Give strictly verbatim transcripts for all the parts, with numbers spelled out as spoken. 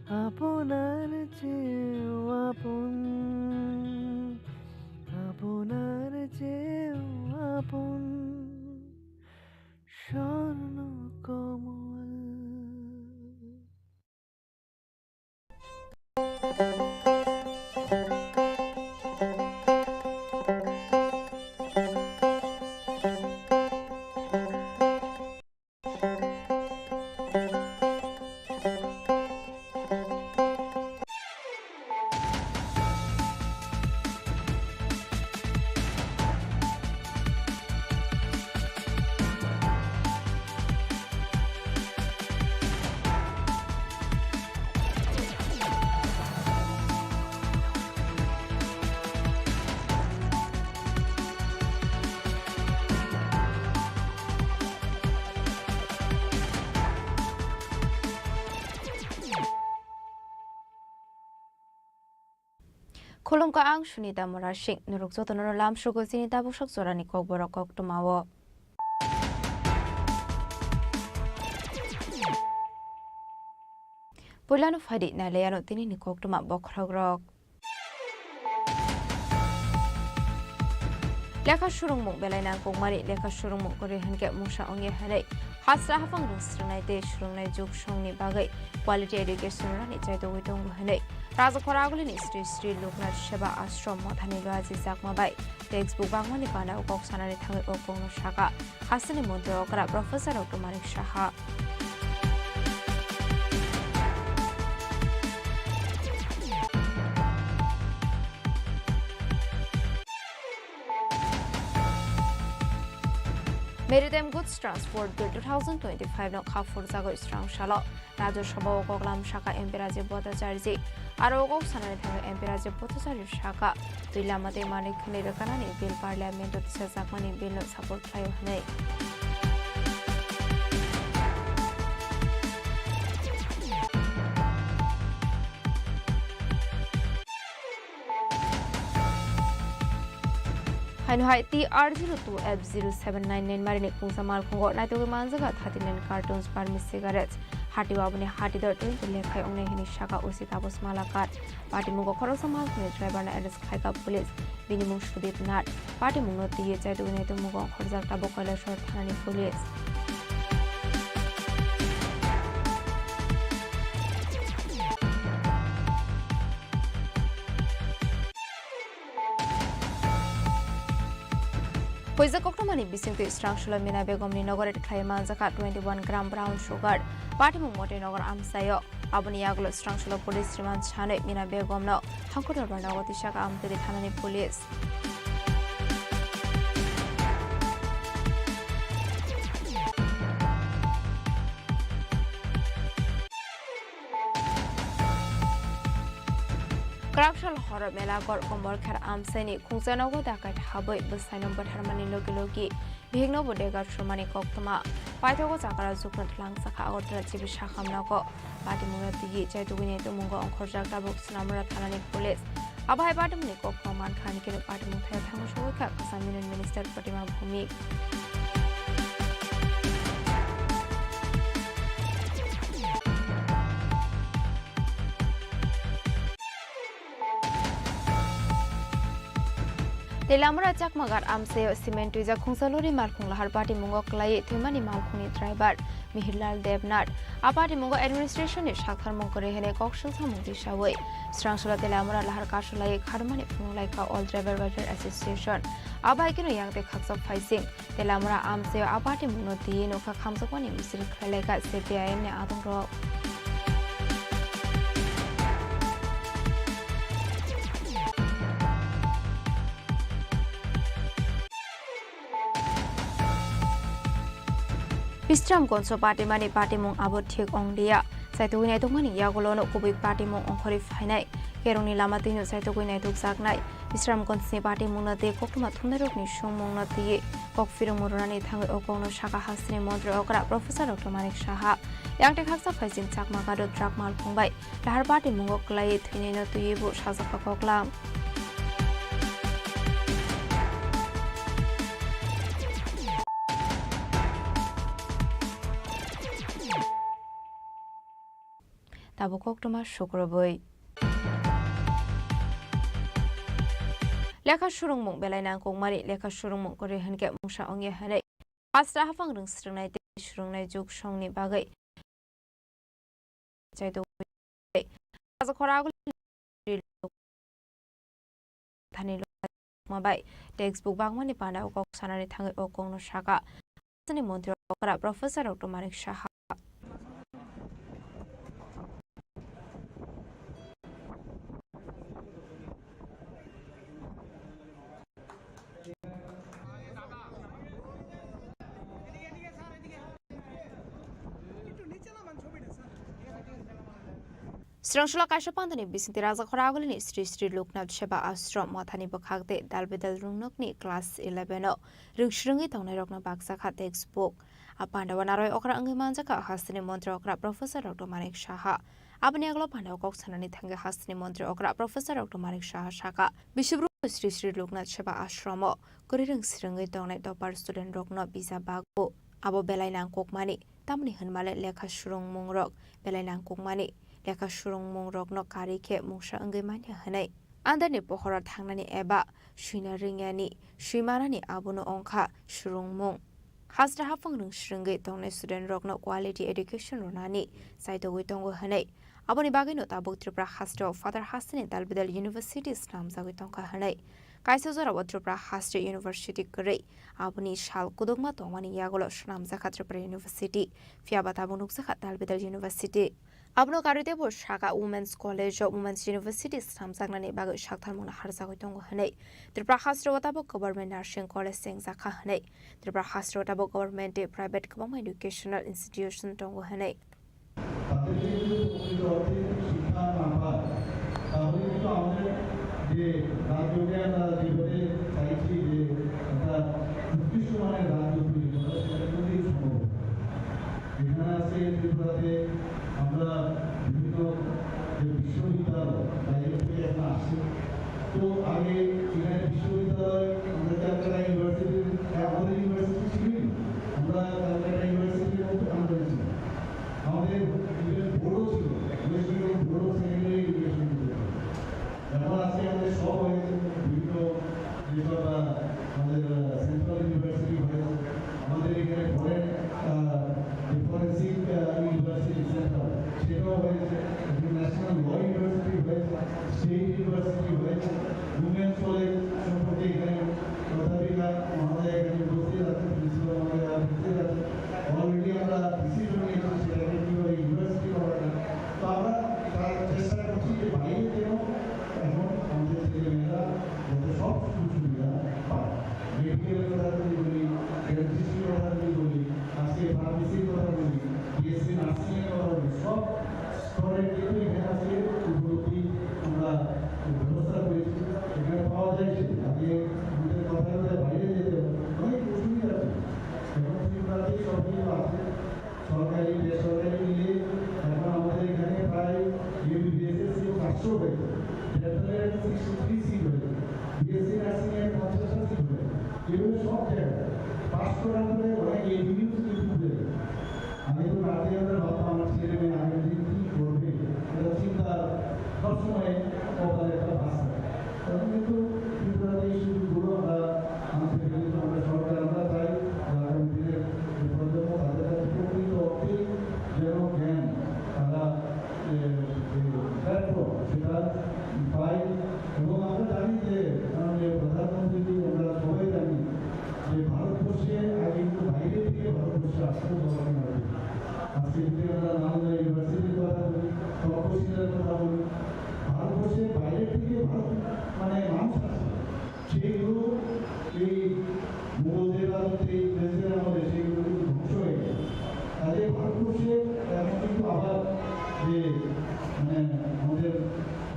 আপনার চেয়েও আপন, আপনার চেয়েও আপন, স্বর্ণ কমল। Khulumkha, ang Sunita Murasing. Norok jotono lamsugo chini tabuksak jorani kokborok koktwmao. Puilano phaidi nailaiano tinini koktwma bokhorokrok. Lekha surungmung belai nangkukmani, lekha surungmung kwrwi hwnkhe mungsa wngya hwnwi hasra haphang rwng swrwngnai tei swrwngnai juk songni bagwi quality education rwnani chaitogwi tongo hwnwi Rajakhor Agulini Sri Sri Loknath Seva Ashram Mothani Loyaji Chakma bai textbook bangmani panao kok sanani thangwi o kokno sakha. Hasteni montri okra Professor Doctor Manik Saha. Maritime Goods Transport Bill two thousand twenty-five no kha phurjagwi srang salo Rajya Sabha o koklam sakha M P Rajiv Bhattacharya ji. Aro o kok sanani thangwi M P Rajiv Bhattacharya sakha, twi lama tei manwi khwnwi rwkhanani bill Parliament o tisajakmani bill no support khlaio hwnwi. Haino hai T R zero two F zero seven nine nine marini kungsa malkhungo naitugwi manjaga thirty nine cartons Burmese cigarettes. Hati o aboni hati dor twenty lekhai wngnai hwnwi sakha O C Taposh Malakar. Patimungo khoroksa malkhungni driver no arrest khlaikha police. Bini mung Sudip Nath. Patimungno twiwi chaitugwi naitugmungo ongkhorjak tabuk Kailasor thanani police. Puijak koktwmani bisingtwi srangsulo Mina Begumni nogo ret khlai manjakha twenty one gram brown sugar. Patimung Motinagar amchaio. Aboni yagulo srangsulo police remand sanwi Mina Begumno Hangkor Dorbar nogo tisakha Amtwtwi thanani police. Kwraksal horo mela gor Kombolkher amchaini khungsa nogo dakat habwi bwsaino bwtharmani logi logi bihikno bo degar sumani koktwma. Paithago chakra jukno twlangjakha Agartala G B Sakham nogo. Patimungno twiwi chaitugwini tongmungo ongkhorjak tabuk Sonamura thanani police. Abo hai patimungni koktwma mankha, hanikhe patimung thaio thango sogwi kha Khasam Union Minister Pratima Bhowmik. Teilamura Chakmagar amchaio cement twijak khungsa lori malkhung lahar patimungo kwlaiwi thwimani malkhungni driver Mihirlal Debnath. A patimungo administration ni saktharmung kwrwi hwnwi kok swngsamung tisawi srangsulo Teilamura lahar kasulaiwi kharmani phunuk laikha All Driver Welfare Association. Abo hai kheno yang tei khakchak phaising Teilamura amchaio a patimungno twiwi nokha khamjakmani misil khlai laikha C P I M ni adongrok. Bisramganjo patimani patimung abo thik ong liya. Chaitugwi naitokmani yagulono kubui patimung ongkhorwi phainai. Kerongni lama twino chaitugwi naitokjaknai. Bisramganjni patimungno tei koktwma thumnairokni songmungno twiwi kok phirwngmung rwnani thangwi o kokno sakha hasteni montri okra Professor Doctor Manik Saha. Yang tei khaksa phaising Chakma Gado truck malkhung bai lahar patimungo kwlaiwi thwinaino twiwi bo sajakha koklam. tabuk koktwma sukrubwi. Lekha surungmung belai nangkukmani, lekha surungmung kwrwi hwnkhe mungsa wngya hwnwi hasta haphang rwng swrwngnai tei swrwngnai juk songni bagwi chaitugwi. Rajakhor aguli thani lokma bai textbook bangmani panda o kok sanani thangwi o kokno saka. Hasteni montri okra Professor Doctor Manik Saha. Srwngswla kaisa pandani bisingtwi Rajakhor agulini Sri Sri Loknath Seva Ashram mothani bwkhak tei dalbidal rungnokni class eleven o rwngswrwngwi tongnairokno baksa kha textbook. A pandao narwi okra wngwi manjakha hasteni montri okra Professor Doctor Manik Saha. Aboni aglo pandao kok sanani thangwi hasteni montri okra Professor Doctor Manik Saha saka, Biswabru Sri Sri Loknath Seva Ashram o kwrwi rwngswrwngwi tongnai topper student rokno bijap bago. Abo belai nangkukmani, tamni hwnmale lekha surungmungrok belai nangkukmani, lekha surungmungrokno karwi khe mungsa wngwi manya hwnwi. Andarni pohoro thangnani eba swina ringyani, swimanani abono wngkha surungmung. Hasta haphang rwngswrwngwi tongnai student rokno quality education rwnani chaitogwi tongo hwnwi. Aboni bagwino tabuk Tripura hasteo Father hasteni dalbidal university snamjagwi tongkha hwnwi. Kaisa jorao Tripura haste university kwrwi aboni sal kudukma tongmani yagulo swnamjakha Tripura University, phiyaba tabuk nukjakha dalbidal university. Abono karwi teibo saka Women's College o Women's University snamjaknani bagwi saktharmungno harjagwi tongo hwnwi. Tripura hasteo tabuk Government Nursing College chengjakha hwnwi. Tripura hasteo tabuk government tei private kwbangma educational institution tongo hwnwi. তাদের কিন্তু প্রকৃত অর্থে শিক্ষা না পায়, তাহলে কিন্তু আমাদের যে রাজ্যকে আমরা যেভাবে চাইছি যে একটা উৎকৃষ্ট মানের রাজ্য তৈরি করা, সেটা কোনোদিন সম্ভব হবে না। এখানে আজকে ত্রিপুরাতে আমরা বিভিন্ন যে বিশ্ববিদ্যালয় বাইরে থেকে এখন আসছে, তো আগে এখানে বিশ্ববিদ্যালয় আমরা ক্যালকাটা ইউনিভার্সিটির, আমাদের ইউনিভার্সিটি ছিল, আমরা ক্যালকাটা ইউনিভার্সিটির মধ্যে আমরা ছিলাম। আমাদের ইভেন বোর্ডও ছিল, West Bengal board of secondary education. এখন আজকে আমাদের সব হয়েছে, বিভিন্ন যেসব, আহ, আমাদের, আহ, সেন্ট্রাল ইউনিভার্সিটি হয়েছে, আমাদের এখানে ফরেন, আহ, যে ফরেন্সিক, আহ, ইউনিভার্সিটি সেন্টার, সেটাও হয়েছে, ন্যাশনাল ল ইউনিভার্সিটি হয়েছে, স্টেট ইউনিভার্সিটি হয়েছে, উমেন্স কলেজ সম্পর্কে এখানে অধ্যাপিকা মহোদয় এখানে উপস্থিত আছেন, প্রিন্সিপাল মহোদয় উপস্থিত আছেন। Already আমরা ডিসিশন নিয়েছি সেটাকে কীভাবে ইউনিভার্সিটি করা যায়। তো আমরা তার চেষ্টা করছি যে বাইরে যেন এখন আমাদের ছেলেমেয়েরা যাতে সব সুযোগ সুবিধা পায়। মেডিকেলের কথা যদি বলি, ডেন্টিস্ট্রির কথা যদি বলি, আজকে ফার্মেসির কথা বলি, বিএসসি নার্সিং এর কথা বলি, সব স্তরে কিন্তু এখানে আজকে উপলব্ধি আমরা ব্যবস্থা করেছি। এখানে পাওয়া যায় সেটা। আগে আমাদের কথা কথা বাইরে যেতে হতো, অনেক অসুবিধা ছিল। এখন ত্রিপুরাতেই সব কিছু আছে, সরকারি বেসরকারি মিলিয়ে এখন আমাদের এখানে প্রায় এমবিবিএস এর সিট চারশো হয়েছে, ডেন্টাল এর সিক্সটি থ্রি সিট হয়েছে, বিএসসি নার্সিং এর পঞ্চাশটা সিট হয়েছে। এভাবে সব জায়গায় পাস করার পরে অনেক এভিনিউজ কিন্তু খুলে গেছে। আমি তো রাতে আমরা ভাবতাম আমার ছেলে মেয়ে আগামী দিন কি করবে, এটা চিন্তা সবসময় কপালে একটা ভাস থাকে। এখন কিন্তু ত্রিপুরাতে এই সুযোগগুলো আমরা আনতে পেরেছি, আমরা সরকার আমরা চাই যে আগামী দিনের যে প্রজন্ম তাদের কাছে প্রকৃত অর্থে যেন জ্ঞান তারা, এ, যে প্ল্যাটফর্ম সেটা পায়। এবং আমরা জানি যে মাননীয় প্রধানমন্ত্রীজি, আমরা সবাই জানি যে ভারতবর্ষে আগে কিন্তু বাইরে থেকে ভারতবর্ষে আসতো গবেষণা করতে। আজকে যদি আমরা নালন্দা ইউনিভার্সিটির কথা বলি, তক্ষশিলার কথা বলি, ভারতবর্ষের বাইরে থেকে ভারত মানে মানুষ আসে, সেইগুলো এই মুঘলদের রাজত্বে, ইংরেজদের আমলে সেইগুলো কিন্তু ধ্বংস হয়ে গেছে। কাজে ভারতবর্ষে এখন কিন্তু আবার যে মানে আমাদের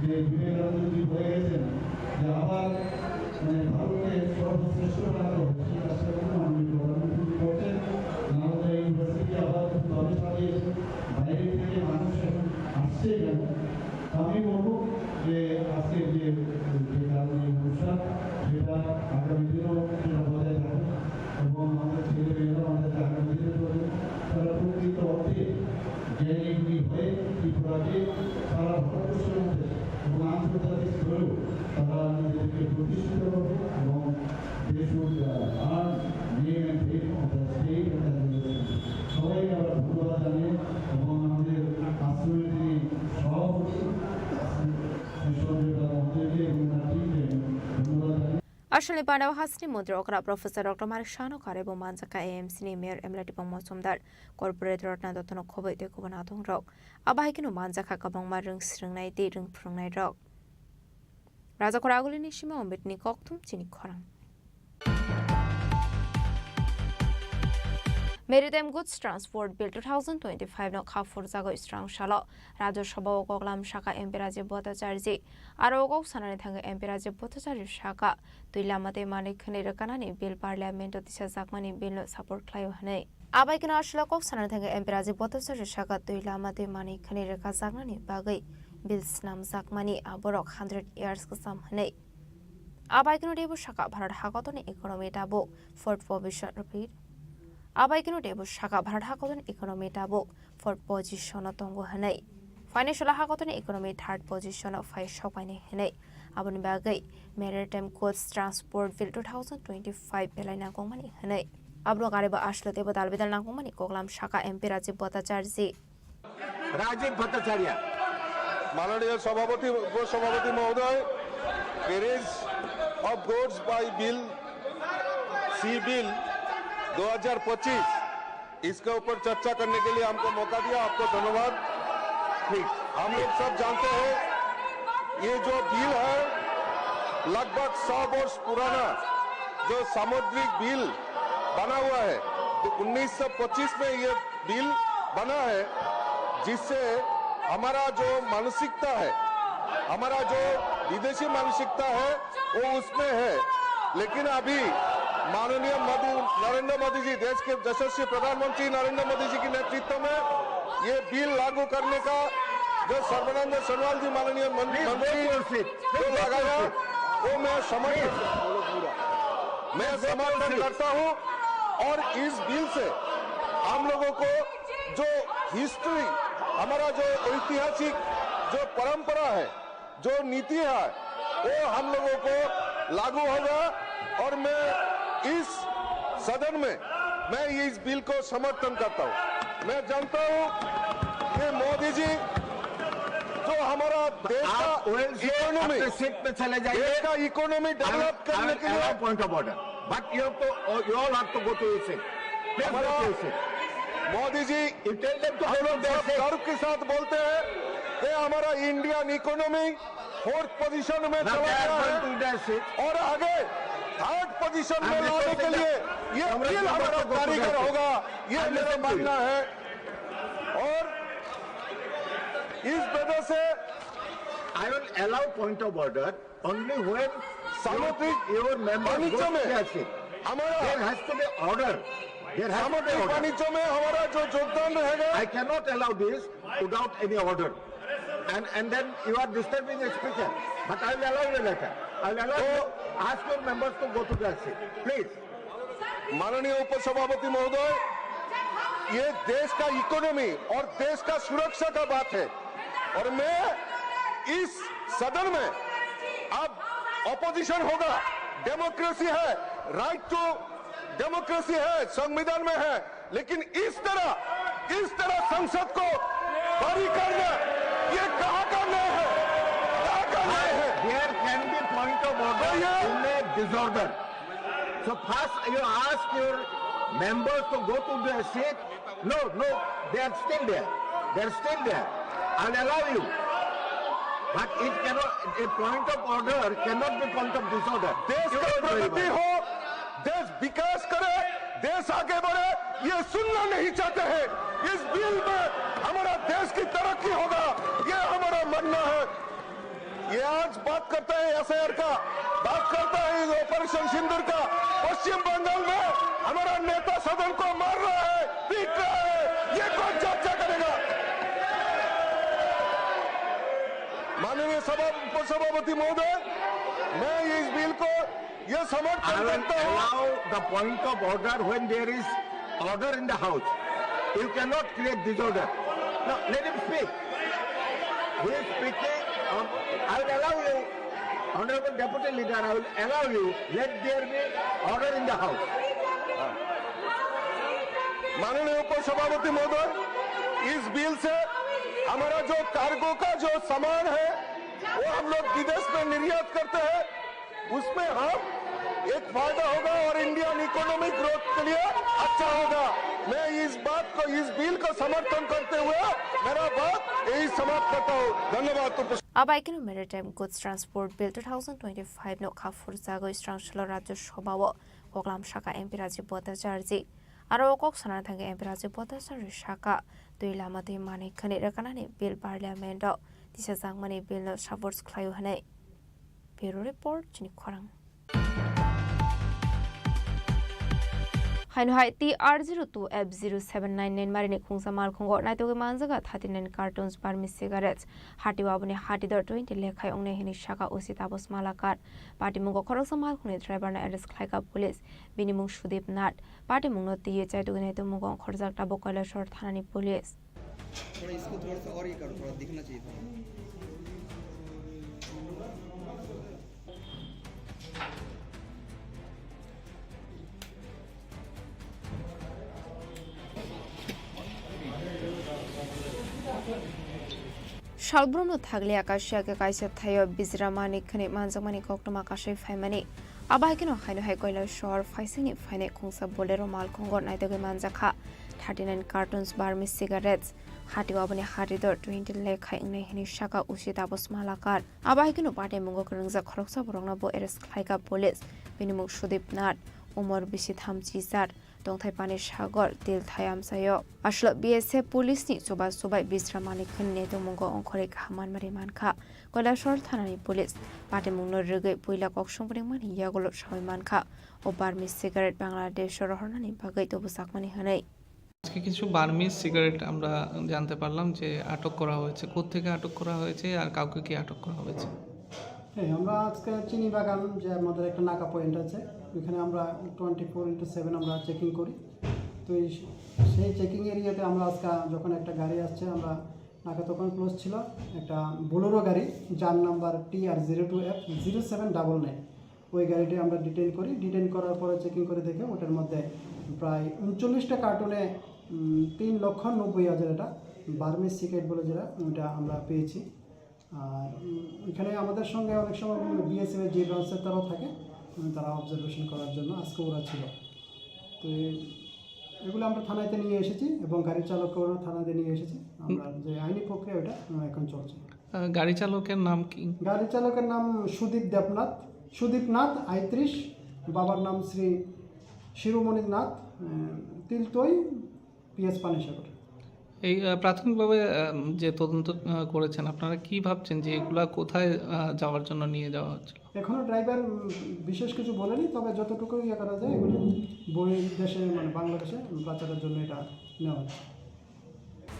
যে বিবেকানন্দজি বলে গেছেন যে আবার মানে ভারতকে সর্বশ্রেষ্ঠ বানাতে হবে, সেই কাজটা কিন্তু মাননীয় প্রধানমন্ত্রী করছেন। নালন্দা ইউনিভার্সিটি আবার খুব ভাবে সাজিয়েছে, বাইরে থেকে মানুষ এখন আসছে এখানে। আমি বলবো যে আজকের যে, যে কারণে এই অনুষ্ঠান, সেটা আগামী দিনও সেটা বজায় থাকুক এবং আমাদের ছেলে মেয়েরা, আমাদের যে আগামী দিনের প্রজন্ম, তারা প্রকৃত অর্থে জ্ঞানী গুণী হয়ে ত্রিপুরাকে সারা ভারতবর্ষের মধ্যে এবং আন্তর্জাতিক স্তরেও তারা নিজেদেরকে প্রতিষ্ঠিত করবে এবং they should, uh, earn name and fame of the state and the nation. সবাইকে আবার ধন্যবাদ জানিয়ে এবং আমাদের আশ্রমে যিনি সভাপতি আছেন, শ্রী সঞ্জয় দা মহোদয়কে এবং ওনার টিমকে আমি ধন্যবাদ জানাই। Aswlni pandao hasteni montri okra Professor Doctor Manik Sahano karwi bo manjakha A M C ni Mayor M L A Tipang Mojumdar, Corporate Ratna Dottono khobwi tei kubun adongrok. Abo hai kheno manjakha kwbangma rwng swrwngnai tei rwng phwrwngnairok. Rajakhor Agulini simi Ombetni kokthum chini khorang. Maritime Goods Transport Bill two thousand twenty-five no kha phurjagwi srang salo Rajya Sabha o koklam saka M P Rajiv Bhattacharya. Aro o kok sanani thangwi M P Rajiv Bhattacharya saka twi lama tei manwi khwnwi rwkanani bill Parliament o tisajakmani bill no support khlaio hwnwi. Abai kheno aswlao kok sanani thangwi M P Rajiv Bhattacharya saka twi lama tei manwi khwnwi rwkajaknani bagwi bill snamjakmani aborok hundred years kwcham hwnwi. Abai kheno teibo saka Bharat hakotorni economy tabuk fourth position, repeat. Abai kheno teibo saka Bharat hakotorni economy tabuk fourth position o tongo hwnwi. Financial hakotorni economy third position o phai sokpainai hwnwi. Aboni bagwi Maritime Goods Transport Bill two thousand twenty-five belai nangkukmani hwnwi. Aboni karwi bo aswlao teibo dal bidal nangkukmani koklam saka M P Rajiv Bhattacharya. Rajiv Bhattacharya. माननीय सभापति, उपसभापति महोदय, carriage of goods by bill, C bill दो हज़ार पच्चीस, इसके ऊपर चर्चा करने के लिए हमको मौका दिया, आपको धन्यवाद। ठीक। हम लोग सब जानते हैं, ये जो बिल है, लगभग सौ वर्ष पुराना जो सामुद्रिक बिल बना हुआ है, तो उन्नीस सौ पच्चीस में ये बिल बना है, जिससे हमारा जो मानसिकता है, हमारा जो विदेशी मानसिकता है, वो उसमें है। लेकिन अभी माननीय मोदी, नरेंद्र मोदी जी, देश के यशस्वी प्रधानमंत्री नरेंद्र मोदी जी के नेतृत्व में ये बिल लागू करने का जो सर्बानंद सोनोवाल जी माननीय मन-, Please go मंत्री to your seat. जो लगाया, वो मैं समर्थन, मैं समर्थन करता हूँ। और इस बिल से हम लोगों को जो हिस्ट्री, हमारा जो ऐतिहासिक जो परंपरा है, जो नीति है, वो हम लोगों को लागू होगा। और मैं इस सदन में मैं इस बिल को समर्थन करता हूँ। मैं जानता हूँ कि मोदी जी जो हमारा देश का आप वेल से इकोनॉमी, अपने सीट पे चले जाइए। देश का इकोनॉमी डेवलप करने के लिए point of order, but you have to, you all have to go to your seat. Please go to your seat. Modi ji, you tell them to हम लोग गर्व के साथ बोलते हैं कि हमारा इंडियन इकोनॉमी फोर्थ पोजीशन में चला गया है और आगे थर्ड पोजीशन में लाने के लिए ये बिल हमारा कारीगर होगा, ये मेरा मानना है। और इस वजह से I will allow point of order only when सामुद्रिक your member वाणिज्य में हमारा there has to be order. There has to be order. सामुद्रिक वाणिज्य में हमारा जो योगदान रहेगा। I cannot allow this without any order. And, and then you are disturbing the speaker. But I will allow you later. I will allow you. Ask your members to go to their seat. Please. माननीय उपसभापति महोदय, ये देश का इकोनॉमी और देश का सुरक्षा का बात है और मैं इस सदन में अब अपोजिशन होगा, डेमोक्रेसी है, राइट टू डेमोक्रेसी है, संविधान में है, लेकिन इस तरह, इस तरह संसद को बरी करना, ये कहाँ का न्याय है? कहाँ का न्याय है? There can be point of order in a disorder. So first you ask your members to go to their seat. No, no, they are still there. They are still there. I'll allow you. But it cannot, a point of order cannot be point of disorder. देश का प्रगति हो, देश विकास करे, देश आगे बढ़े, ये सुनना नहीं चाहते हैं। इस बिल में हमारा देश की तरक्की होगा, ये हमारा मानना है। ये आज बात करता है एसआईआर का, बात करता है ऑपरेशन सिंदूर का। पश्चिम बंगाल में हमारा नेता सदन को मार रहा है, पीट रहा है, ये कौन चर्चा करेगा? माननीय सभा, उपसभापति महोदय, मैं इस बिल को ये समर्थन करता हूँ। Allow the point of order when there is order in the house. You cannot create disorder. Now, let him speak. Please speaking, um, I will allow you, Honorable Deputy Leader, I will allow you, let there be order in the house. माननीय उपसभापति महोदय, इस बिल से हमारा जो कार्गो का जो सामान है, वो हम लोग विदेश में निर्यात करते हैं, उसमें हम एक फायदा होगा और इंडियन इकोनॉमिक ग्रोथ के लिए अच्छा होगा। मैं इस बात को, इस बिल को समर्थन करते हुए मेरा बात यही समाप्त करता हूँ। धन्यवाद। Abai keno Maritime Goods Transport Bill two thousand twenty-five no kha phurjagwi srangshalo Rajya Sabha o koklam saka M P Rajiv Bhattacharjee. Aro o kok sana thangwi M P Rajiv Bhattacharjee saka twi lama twi manwi khani rwkanani bill parliament o tisajakmani bill no support khlaio hwnwi. Bureau Report, chini khorang. Haino hai T R zero two F zero seven nine nine marini khungsa malkhungo naitugwi manjaga thirty nine cartons Burmese cigarettes. Hati o aboni hati dor twenty lekhai wngnai hwnwi saka O C Tapas Malakar. Patimungo khoroksa malkhungni driver no arrest khlaikha police. Bini mung Sudip Nath. Patimungno twiwi chaitugwi naitugmungo ongkhorjak tabuk Kailasor thanani police. थोड़ा इसको थोड़ा सा और ये करो, थोड़ा दिखना चाहिए था। Salbrumno thaglia kaisa khe kaisa thaio bijramani khwnwi manjakmani koktwma kasui phaimani. Abo hai kheno haino hai Kailasor phaisingni phainai khungsa Bolero malkhungo naitugwi manjakha thirty nine cartons Burmese cigarettes. Hati o aboni hati dor twenty lekhai wngnai hwnwi saka O C Tapas Malakar. Abo hai kheno pataimungo kwrwngjak khoroksa borokno bo arrest khlaikha police. Bini mung Sudip Nath, umor bisi tham chichar, tongthai Pani Sagar, Tilthai amchaio. Aswk B S F police ni chuba chubai bijramani khwnwi naitugmungo ongkhorwi kaham manmari mankha. Kailasor thanani police patimungno rwgwi puila kok songpringmani yagulo sawi mankha, o Burmese cigarette Bangladesh o rohornani bagwi tubujakmani hwnwi. আজকে কিছু Burmese cigarette আমরা জানতে পারলাম যে আটক করা হয়েছে। কোত্থেকে আটক করা হয়েছে আর কাউকে কি আটক করা হয়েছে? হ্যাঁ, আমরা আজকে চিনি বাগান যে আমাদের একটা নাকা পয়েন্ট আছে, ওইখানে আমরা টোয়েন্টি ফোর ইন্টু সেভেন আমরা চেকিং করি। তো এই, সেই চেকিং এরিয়াতে আমরা আজকে যখন একটা গাড়ি আসছে, আমরা নাকা তখন ক্লোজ ছিল, একটা বোলেরো গাড়ি, যার number T R zero two F zero seven double nine। ওই গাড়িটি আমরা ডিটেইন করি। ডিটেইন করার পরে চেকিং করে দেখে ওটার মধ্যে প্রায় ঊনচল্লিশটা কার্টুনে, উম, তিন লক্ষ নব্বই হাজার এটা বার্মিজ সিগারেট বলে যেটা, ওটা আমরা পেয়েছি। আর, উম, এখানে আমাদের সঙ্গে অনেক সময় বিএসএফ এর যে ব্রাঞ্চ তারাও থাকে, উম, তারা অবজারভেশন করার জন্য আজকে ওরা ছিল। তো এই, এগুলো আমরা থানাতে নিয়ে এসেছি এবং গাড়ি চালককেও আমরা থানাতে নিয়ে এসেছি। আমরা যে আইনি প্রক্রিয়া ওটা, উম, এখন চলছে। আহ, গাড়ি চালকের নাম কি? গাড়ি চালকের নাম সুদীপ দেবনাথ, সুদীপ নাথ আইত্রিশ, বাবার নাম শ্রী শিরোমণি নাথ, আহ, তিলতই, পিএস পানিসাগর। এই, আহ, প্রাথমিকভাবে, আহ, যে তদন্ত, আহ, করেছেন, আপনারা কি ভাবছেন যে এগুলা কোথায়, আহ, যাওয়ার জন্য নিয়ে যাওয়া হচ্ছিল? এখনো ড্রাইভার, উম, বিশেষ কিছু বলেনি, তবে যতটুকু ইয়ে করা যায়, এগুলো বহির্দেশে, মানে, বাংলাদেশে পাচারের জন্য এটা নেওয়া হচ্ছে।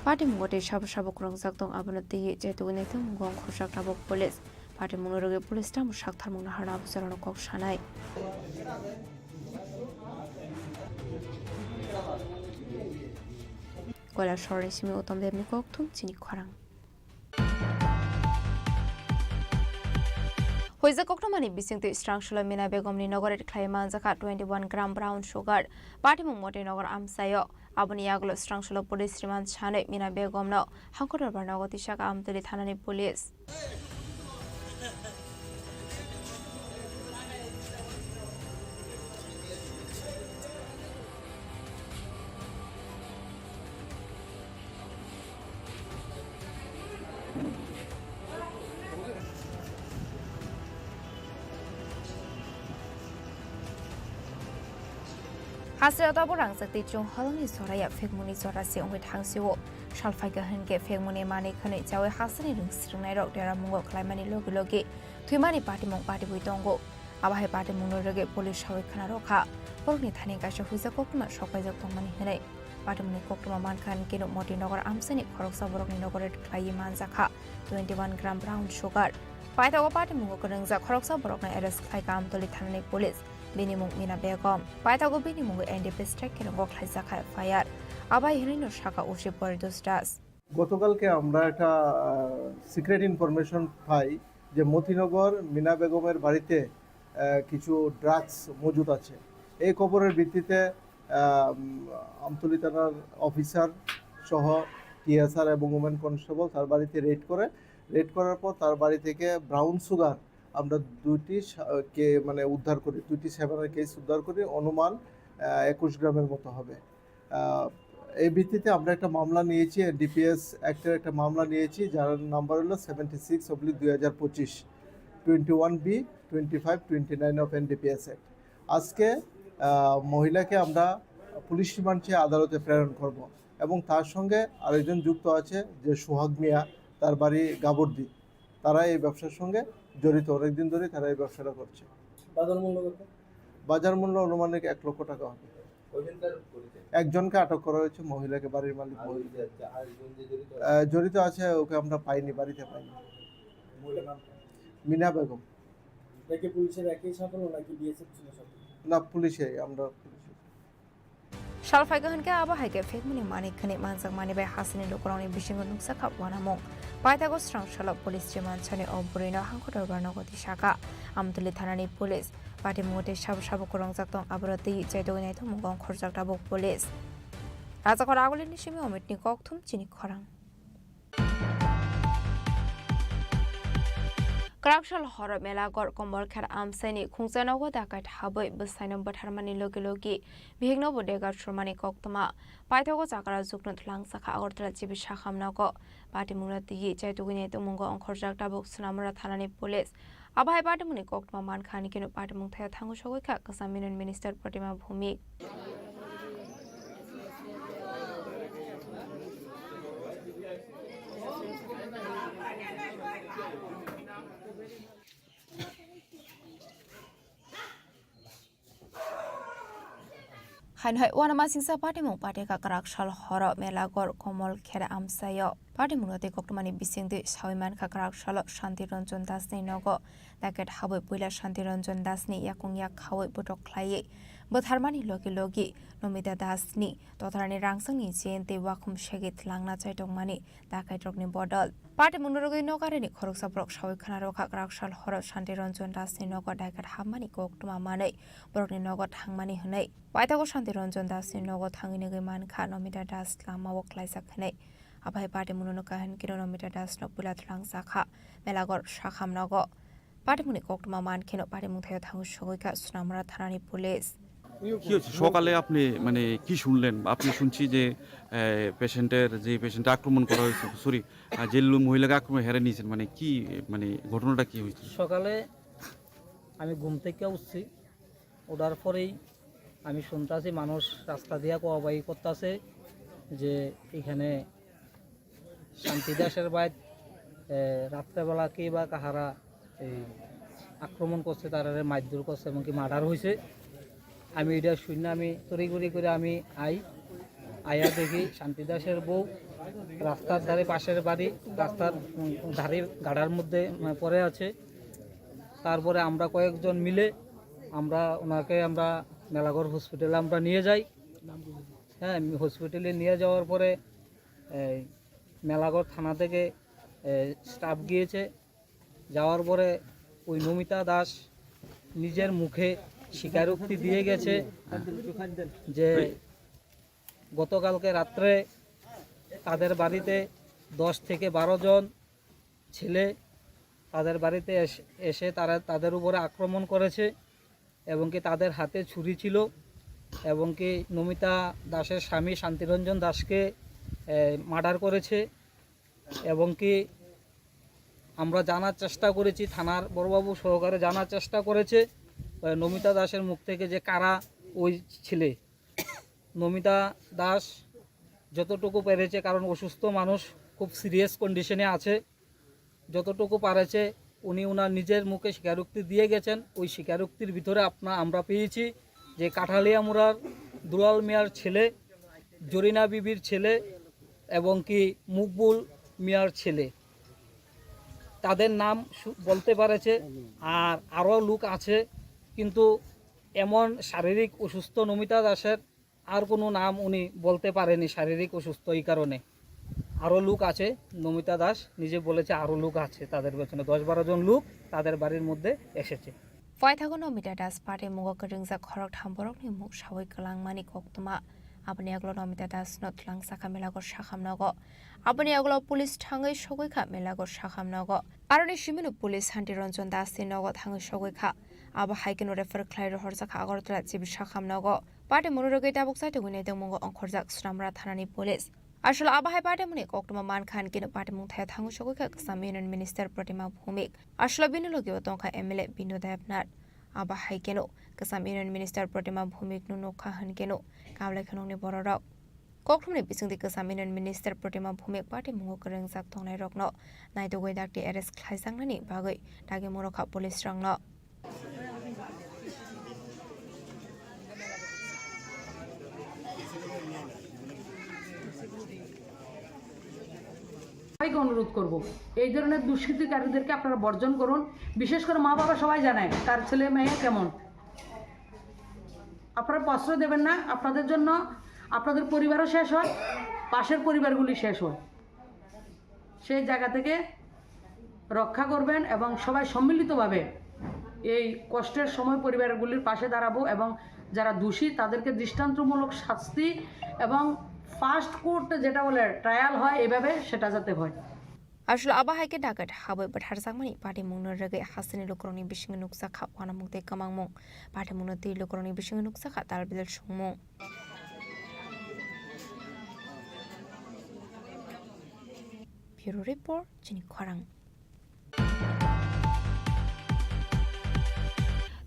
Patimung o tei sabo sabo kwrwngjak tong, abono twiwi chaitugwi naitugmungo ongkhorjak tabuk police. Patimungno rwgwi police tamo saktharmung naharno abo chwrairokno kok sanai. Kailasor ni simi Uttam Debni kokthum chini khorang. Huijak koktwmani bisingtwi srangsulo Mina Begomni nogo raid khlai manjakha twenty one gram brown sugar, Patimung Motoi Nagar amchaio. Aboni yagulo srangsulo police remand sanwi Mina Begomno Hangkor Dorbar nogo tisakha Amtwli thanani police. Hasteo tabuk rangchak tei chwng holongni jora ya phekmungni jora se wngwi thangsio. Sal phaikha hwnkhe phekmungni manwi khwnwi chawi hasteni rwng swrwngnairok deramungo khlaimani logi logi thwimani patimung patibwi tongo. Abo hai patimungno rwgwi police sawi khna rwkha. Borokni thani kaisa huijak koktwma sokpaijak tongmani hwnwi. Patimungni koktwma mankha hwnkhe Motoi Nagar amchaini khoroksa borokni nogo raid khlaiwi manjakha twenty one gram brown sugar. Paithago patimungo kwrwngjak khoroksa borokno arrest khlaikha Amtwli thanani police. Bini mung Mina Begom. Paithago bini mungwi N D P S track khe rongo khlaijakha F I R. Abai hwnwino sakha O C Poritos Das. গতকালকে আমরা একটা secret information পাই যে মতিনগর মিনা বেগমের বাড়িতে আহ, কিছু ড্রাগস মজুদ আছে। এই খবরের ভিত্তিতে আহ, উম, আমতলী থানার অফিসার সহ টিএসআর এবং উমেন কনস্টেবল তার বাড়িতে রেড করে। রেড করার পর তার বাড়ি থেকে ব্রাউন সুগার আমরা দুইটি সা- কে মানে উদ্ধার করি, দুইটি সেভেনের কেস উদ্ধার করি, অনুমান আহ, একুশ গ্রামের মতো হবে। আহ, এই ভিত্তিতে আমরা একটা মামলা নিয়েছি, এনডিপিএস অ্যাক্টের একটা মামলা নিয়েছি, যার নাম্বার হলো সেভেন্টি সিক্স অব্লিক দুই হাজার পঁচিশ, twenty one B, twenty five, twenty nine of NDPS act. আজকে আহ, মহিলাকে আমরা পুলিশ রিমান্ড চেয়ে আদালতে প্রেরণ করব এবং তার সঙ্গে আরেকজন যুক্ত আছে যে সোহাগ মিয়া, তার বাড়ি গাবর্দি। তারা এই ব্যবসার সঙ্গে জড়িত, অনেকদিন ধরেই তারা এই ব্যবসাটা করছে। বাজার মূল্য কত? বাজার মূল্য আনুমানিক এক লক্ষ টাকা হবে। কয়জন তার পরিচয়? একজনকে আটক করা হয়েছে, মহিলাকে, বাড়ির মালিক আর ওই মহিলা। যে, যে আরেকজন যে জড়িত আছে? আহ, জড়িত আছে, ওকে আমরা পাইনি, বাড়িতে পাইনি। মহিলার নাম কি? মিনা বেগম। এটা কি পুলিশের একই সাফল্য নাকি বিএসএফ ছিল সাথে? না, পুলিশে, আমরা পুলিশে। Sal phai kaham khe abo hai khe phekmani manwi khani manjakmani bai hasini lukurokni bisingo nukjakha uanamung. Paithago srang salo police rimansani o bwrwino hangkho dorbar nogo tisaka. Amtwlwi thanani police. Patimung tei sabo sabo kwrwngjak tong, aborok twi chaitugwi naitugmung ongkhorjak tabuk police. Rajakhor Agulini simi Omitni kokthum chini khorang. Kwraksal horo Melagor Komol Kher amchaini khungsa nogo dakat habwi bwsaino bwtharmani logi logi bihikno bo dega surmani koktwma. Paithago chakra jukno thwlangsakha Agartala G B Sakham nogo. Patimungno twiwi chaitugwi naitugmungo ongkhorjak tabuk Sonamura thanani police. Abo hai patimungni koktwma mankha, hanikhe no patimung thaio thango sogwi kha kwcham Union Minister Pratima Bhumik. Haino hai uanama singsa patimung patekha kwraksal horo Melagor Komol Kher amchaio. Patimungno tei koktwmani bisingtwi sawi mankha kwraksalo Shanti Ranjan Dasni nogo daket habwi puila Shanti Ranjan Dasni yakung yak khawi bwtok khlaiwi bwtharmani logi logi Nomita Dasni totarani rangchakni chain tei wakhum segwi twlangna chaitokmani dakaitrokni bodol. Patimungno rwgwi nogarini khoroksa borok sawi khna rwkha kwraksal horo Shanti Ranjan Dasni nogo daket hammani koktwma manwi borokni nogo thangmani hwnwi. Paithago Shanti Ranjan Dasni nogo thangwi nugwi mankha Nomita Das lamao klaijak hwnwi. Aphai patimungno nukha hwn khe Nomita Dasno puila twlangjakha Melagor Sakham nogo. Patimungni koktwma mankheno patimung thaio thangwi sogwi kha Sonamura thanani police. কি হয়েছে? সকালে আপনি মানে কি শুনলেন? আপনি শুনছি যে, এ, পেশেন্টের, যে পেশেন্টটা আক্রমণ করা হয়েছে, সরি, আ, যে লো-, মহিলাকে আক্রমণ হেরে নিয়েছেন, মানে কি, মানে ঘটনাটা কি হয়েছিল? সকালে আমি ঘুম থেকে উঠছি, ওঠার পরেই আমি শুনতাছি মানুষ রাস্তা দিয়া কোয়াবাই করতাছে যে এখানে শান্তি দাসের বাইত, এ, রাত্রেবেলা কে বা কাহারা এই আক্রমণ করছে, তারারে মারধর করছে, এমনকি মার্ডার হয়েছে। আমি এটা শুনে আমি তড়িঘড়ি করে আমি আই, আইয়া দেখি শান্তি দাসের বউ রাস্তার ধারে, পাশের বাড়ি, রাস্তার, উম, ধারের গাডার মধ্যে, উম, পড়ে আছে। তারপরে আমরা কয়েকজন মিলে আমরা ওনাকে আমরা মেলাঘর হসপিটালে আমরা নিয়ে যাই। হ্যাঁ, হসপিটালে নিয়ে যাওয়ার পরে এই মেলাঘর থানা থেকে, এ, স্টাফ গিয়েছে। যাওয়ার পরে ওই নমিতা দাস নিজের মুখে স্বীকারোক্তি দিয়ে গেছে যে গতকালকে রাত্রে তাদের বাড়িতে দশ থেকে বারো জন ছেলে তাদের বাড়িতে এস-, এসে তারা, তাদের উপরে আক্রমণ করেছে এবং কি তাদের হাতে ছুরি ছিল এবং কি নমিতা দাসের স্বামী শান্তিরঞ্জন দাসকে, এ, মার্ডার করেছে এবং কি আমরা জানার চেষ্টা করেছি, থানার বড়বাবু সহকারে জানার চেষ্টা করেছে, এ, নমিতা দাসের মুখ থেকে যে কারা ওই ছেলে। নমিতা দাস যতটুকু পেরেছে, কারণ অসুস্থ মানুষ, খুব সিরিয়াস কন্ডিশনে আছে, যতটুকু পারেছে উনি ওনার নিজের মুখে স্বীকারোক্তি দিয়ে গেছেন। ওই স্বীকারোক্তির ভিতরে আপনা-, আমরা পেয়েছি যে কাঠালিয়ামুড়ার দুলাল মিয়ার ছেলে, জরিনা বিবির ছেলে এবং কি মুকবুল মিয়ার ছেলে, তাদের নাম সু-, বলতে পারেছে। আর আরও লোক আছে, কিন্তু এমন শারীরিক অসুস্থ নমিতা দাসের আর কোনো নাম উনি বলতে পারেনি শারীরিক অসুস্থ এই কারণে। আরও লোক আছে, নমিতা দাস নিজে বলেছে আরও লোক আছে তাদের পেছনে, দশ বারো জন লোক তাদের বাড়ির মধ্যে এসেছে। Phaithago Nomita Das patimungo kwrwngjak khoroktham borokni mung saui kwlangmani koktwma. Aboni yagulo Nomita Das no twlang sakha Melago sakham nogo. Aboni yagulo police thangwi sogwi kha Melago sakham nogo. Aroni simino police Hanti Ranjan Das ni nogo thangwi sogwi kha. Abo hai kheno refer khlai rohorjak kha Agartala civil sakham nogo. Patimung rwgwi tabuk chaitugwi naitongmungo ongkhorjak Sonamura thanani police. Aswk abo hai patimungni koktwma mankha hinkhe patimung thaya thangwi sogwi kha Kwcham Union Minister Protima Bhumik. Aswk bini logi o tongkha M L A Binu Debnath. Abo hai kheno Kwcham Union Minister Protima Bhumik no nukha hinkhe no kablai khwnokni bororok. Kokthumni bisingtwi Kwcham Union Minister Protima Bhumik patimungo kwrwngjak tongnairokno naitugwi dakti arrest khlaijaknani bagwi dagimung rwkha police rokno. সবাইকে অনুরোধ করব, এই ধরনের দুষ্কৃতিকারীদেরকে আপনারা বর্জন করুন। বিশেষ করে মা বাবা সবাই জানে কার ছেলে মেয়ে কেমন। আপনারা প্রশ্রয় দেবেন না, আপনাদের জন্য আপনাদের পরিবারও শেষ হয়, পাশের পরিবারগুলি শেষ হয়। সেই জায়গা থেকে রক্ষা করবেন এবং সবাই সম্মিলিতভাবে এই কষ্টের সময় পরিবারগুলির পাশে দাঁড়াবো এবং যারা দোষী তাদেরকে দৃষ্টান্তমূলক শাস্তি এবং ফাস্ট কোর্টে যেটা বলে ট্রায়াল হয়, এভাবে সেটা যাতে হয়। Aswk abo hai khe dagat habwi bwtharjakmani patimungno rwgwi hasteni lukurokni bisingo nukjakha uanamung tei kwmangmung. Patimungno twi lukurokni bisingo nukjakha talbidal songmung. Bureau Report, chini khorang.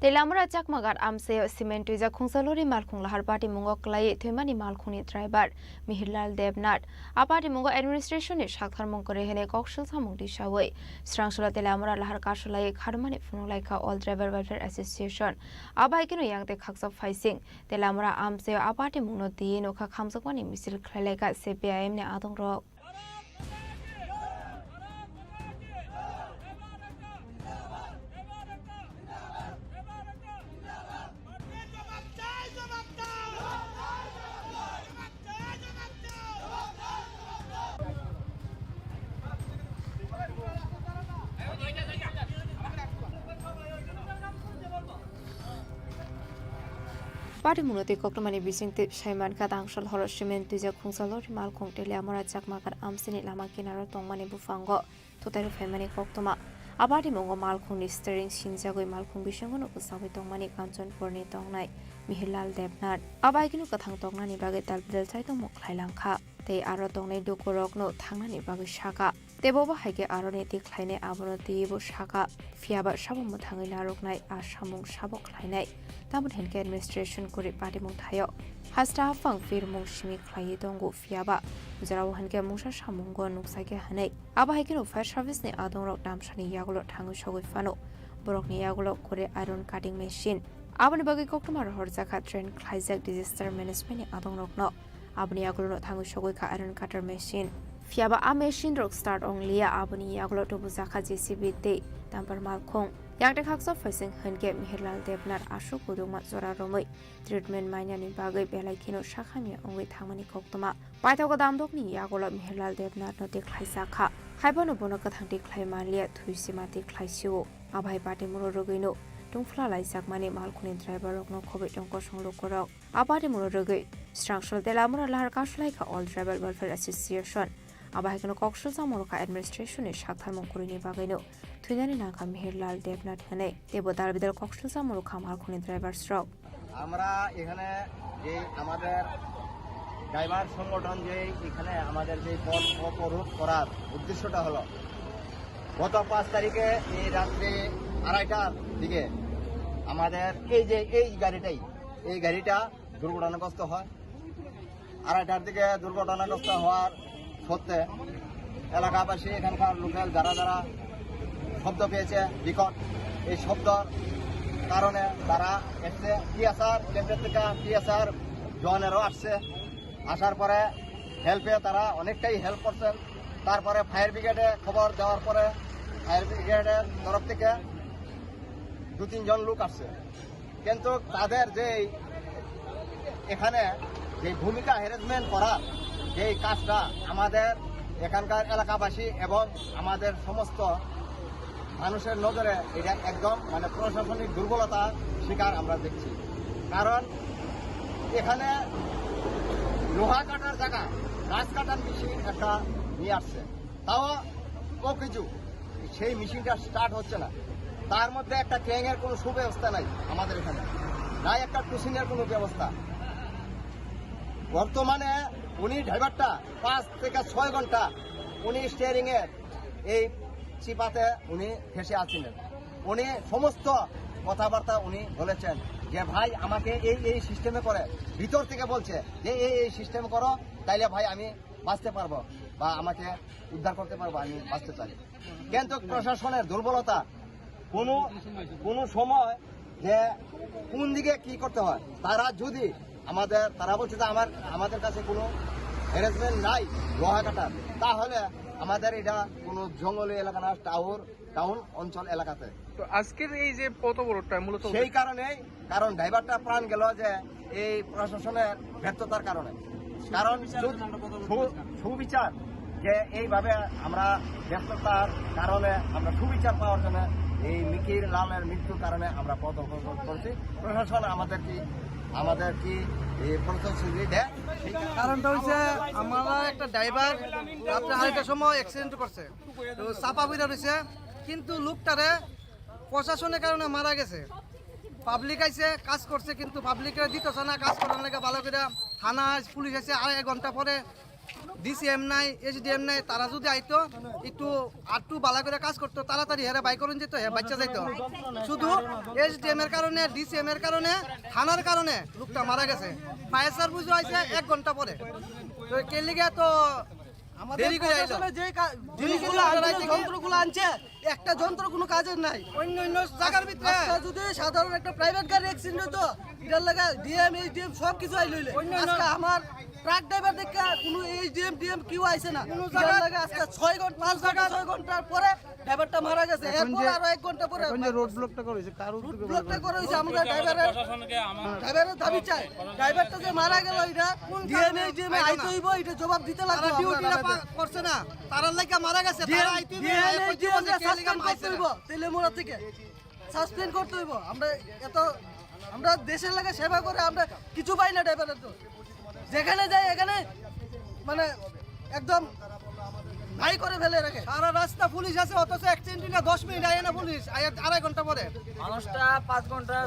Teliamura Chakmagat amchaio cement twijak khungsa lori malkhung lahar patimungo kwlaiwi thwimani malkhungni driver Mihirlal Debnath. A patimungo administration ni saktharmung kwrwi hwnwi koksil samung tisawi srangsola Teliamura lahar kasulaiwi kharmani phunuk laikha All Driver Welfare Association. Abo hai kheno yang tei khaksa phaising Teliamura amchaio a patimungno twiwi nokha khamjakmani misil khlai laikha C P I M ni adongrok. Patimungno twi koktwmani bisingtwi saimankha, tangsal horo cement twijak khungsa lori malkhung Teliamura Chakmagat amchaini lama kinaro tongmani buphango thutairok phaimani koktwma. A patimungo malkhungni steering sinjagwi malkhung bisingono kwchangwi tongmani Kanchanpurni tongnai Mihirlal Debnath. Abo hai kheno kwthang toknani bagwi dalbidal chaitongmung khlai langkha tei aro tongnai lukurokno thangnani bagwi sakha. Tei bo hai khe aroni twi khlainai abono twiwi bo sakha. Phiyaba sabo mwthangwi narwknai a samung sabo khlainai. Tamoni hinkhe administration kwrwi patimung thaio. Hasta haphang phirmung simi khlaiwi tongo, phiyaba jorao hinkhe mungsa samungo nukjakya hwnwi. Abo hai kheno fire service ni adongrok damsani yagulo thangwi sogwi phano. Borokni yagulo kwrwi iron cutting machine. Aboni bagwi koktwma rohorjakha train khlaijak disaster management ni adongrokno. Aboni yagulono thangwi sogwi kha iron cutter machine. Phiyaba a machine rok start ong liya, aboni yagulo tubujakha J C B tei dumper malkhung. Yakte khaksa phaising hinkhe Mihirlal Debnath aswk kudukma jora romwi treatment mainani bagwi belai kheno sakhamya wngwi thangmani koktwma. Paithago damdokni yagulo Mihirlal Debnathno tikhlaijakha. Haiphano bono kwthang tikhlai manliya, thwi sima tikhlai sio. Abo hai patimungno rwgwino tungphla laijakmani malkhungni driver rokno khobwi tong kosong lukurok. A patimungno rwgwi srangsola Teliamura lahar kasulai kha All Tribal Welfare Association. Abo hai kheno koksil chamung rwkha administration ni saktharmung kwrwini bagwino thwinani nangkha Mihirlal Debnath hwnwi. Teibo dalbidal koksil chamung rwkha malkhungni drivers rok. আমরা এখানে যে আমাদের ড্রাইভার সংগঠন যে এখানে আমাদের যে পথ অবরোধ করার উদ্দেশ্যটা হলো, গত পাঁচ তারিখে এই রাত্রে আড়াইটার দিকে আমাদের এই যে এই গাড়িটাই, এই গাড়িটা দুর্ঘটনাগ্রস্ত হয়। আড়াইটার দিকে দুর্ঘটনাগ্রস্ত হওয়ার সত্ত্বে এলাকাবাসী, এখানকার লোকাল যারা যারা শব্দ পেয়েছে বিকট, এই শব্দর কারণে তারা এসে টিএসআর কেন্দ্রের থেকে টিএসআর জওয়ানেরও আসছে। আসার পরে হেল্পে তারা অনেকটাই হেল্প করছেন। তারপরে ফায়ার ব্রিগেডে খবর দেওয়ার পরে ফায়ার ব্রিগেডের তরফ থেকে দু তিনজন লোক আসছে, কিন্তু তাদের যে এখানে যে ভূমিকা হ্যারাসমেন্ট করার যে কাজটা আমাদের এখানকার এলাকাবাসী এবং আমাদের সমস্ত মানুষের নজরে এটা একদম মানে প্রশাসনিক দুর্বলতার শিকার আমরা দেখছি। কারণ এখানে লোহা কাটার জায়গা গাছ কাটার মেশিন একটা নিয়ে আসছে, তাও ও কিছু সেই মেশিনটা স্টার্ট হচ্ছে না। তার মধ্যে একটা ক্রেনের কোনো সুব্যবস্থা নাই আমাদের এখানে, নাই একটা টুসিনের কোনো ব্যবস্থা। বর্তমানে উনি ড্রাইভারটা পাঁচ থেকে ছয় ঘন্টা উনি স্টিয়ারিং এর এই চিপাতে উনি ফেঁসে আছিলেন। উনি সমস্ত কথাবার্তা উনি বলেছেন যে, "ভাই, আমাকে এই এই সিস্টেমে করে", ভিতর থেকে বলছে যে, "এই এই সিস্টেম করো, তাইলে ভাই আমি বাঁচতে পারবো বা আমাকে উদ্ধার করতে পারবো, আমি বাঁচতে চাই।" কিন্তু প্রশাসনের দুর্বলতা, কোনো কোনো সময় যে কোন দিকে কি করতে হয়, তারা যদি আমাদের, তারা বলছে যে আমার, আমাদের কাছে কোনো অ্যারেঞ্জমেন্ট নাই লোহা কাটার, তাহলে আমাদের এটা কোনো জঙ্গলি এলাকা না, টাউন, টাউন অঞ্চল এলাকাতে। তো আজকের এই যে পথ অবরোধটা মূলত সেই কারণেই, কারণ ড্রাইভারটা প্রাণ গেল যে এই প্রশাসনের ব্যর্থতার কারণে। কারণ সু-, সু-, সুবিচার যে এইভাবে আমরা ব্যস্ততার কারণে আমরা সুবিচার পাওয়ার জন্য এই মিকির লালের মৃত্যুর কারণে আমরা পথ অবরোধ করছি। প্রশাসন আমাদের কি, আমাদের কি এই প্রতিশ্রুতি দেয়? কারণটা হচ্ছে আমরা একটা ড্রাইভার রাত্রে আড়াইটার সময় অ্যাক্সিডেন্ট করছে, তো চাপা পড়ে রয়েছে, কিন্তু লোকটারে প্রশাসনের কারণে মারা গেছে। পাবলিক আইছে, কাজ করছে, কিন্তু পাবলিকরা দিতেছে না কাজ করার লাগে ভালো করে। থানা পুলিশ আছে আড়াই ঘন্টা পরে, ডিসিএম নাই, এসডিএম নাই, তারা যদি আইতো একটু আটটু ভালো করে কাজ করতো, তাড়াতাড়ি হেরা বাই করুন যেত, হে বাচ্চা যাইতো। শুধু এসডিএম এর কারণে, ডিসিএম এর কারণে, থানার কারণে লোকটা মারা গেছে। ফায়ার সার্ভিসও আইছে এক ঘন্টা পরে। তো কে লিগে তো আমাদের দেরি করে আইলো। প্রশাসনে যে কা-, জিনিসগুলো আনছে, যন্ত্রগুলো আনছে, একটা যন্ত্র কোনো কাজের নাই। অন্য অন্য জায়গার ভিতরে আজকে যদি সাধারণ একটা প্রাইভেট গাড়ি অ্যাক্সিডেন্ট হতো, এটার লাগা ডিএম, এইচডিএম সব কিছু আইলো হইলে। অন্য অন্য আজকে আমার ট্রাক ড্রাইভার দেখে কোনো এইচডিএম, ডিএম কেউ আইছে না। কোনো এটার জায়গা লাগা আজকে ছয় ঘন্টা, পাঁচ ঘন্টা, ছয় ঘন্টার পরে ড্রাইভারটা মারা গেছে। এখন এরপর যে, আরো এক ঘন্টা পরে এখন যে রোড ব্লকটা করা হয়েছে, কার উদ্যোগে রোড ব্লকটা করা হয়েছে? আমরা ড্রাইভারের, প্রশাসনকে আমার ড্রাইভারের দাবি চাই। ড্রাইভারটা যে মারা গেল, এটা ডিএম, এইচডিএম আইতে হইব, এটা জবাব দিতে লাগবে। তারা ডিউটিটা করছে না, তারার লাগা মারা গেছে। তারা আইতে হইব, ডিএম, এইচডিএম কে সাসপেন্ড করতে হইব তেলেমুড়া থেকে। সাসপেন্ড করতে হইব। আমরা এত, আমরা দেশের লাগা সেবা করে আমরা কিছু পাই না ড্রাইভারের তো। যেখানে যাই এখানে মানে একদম নাই করে ফেলে রাখে। সারা রাস্তা পুলিশ আছে, অথচ অ্যাক্সিডেন্ট না দশ মিনিট আয় না পুলিশ, আয় আড়াই ঘন্টা পরে। মানুষটা পাঁচ ঘন্টা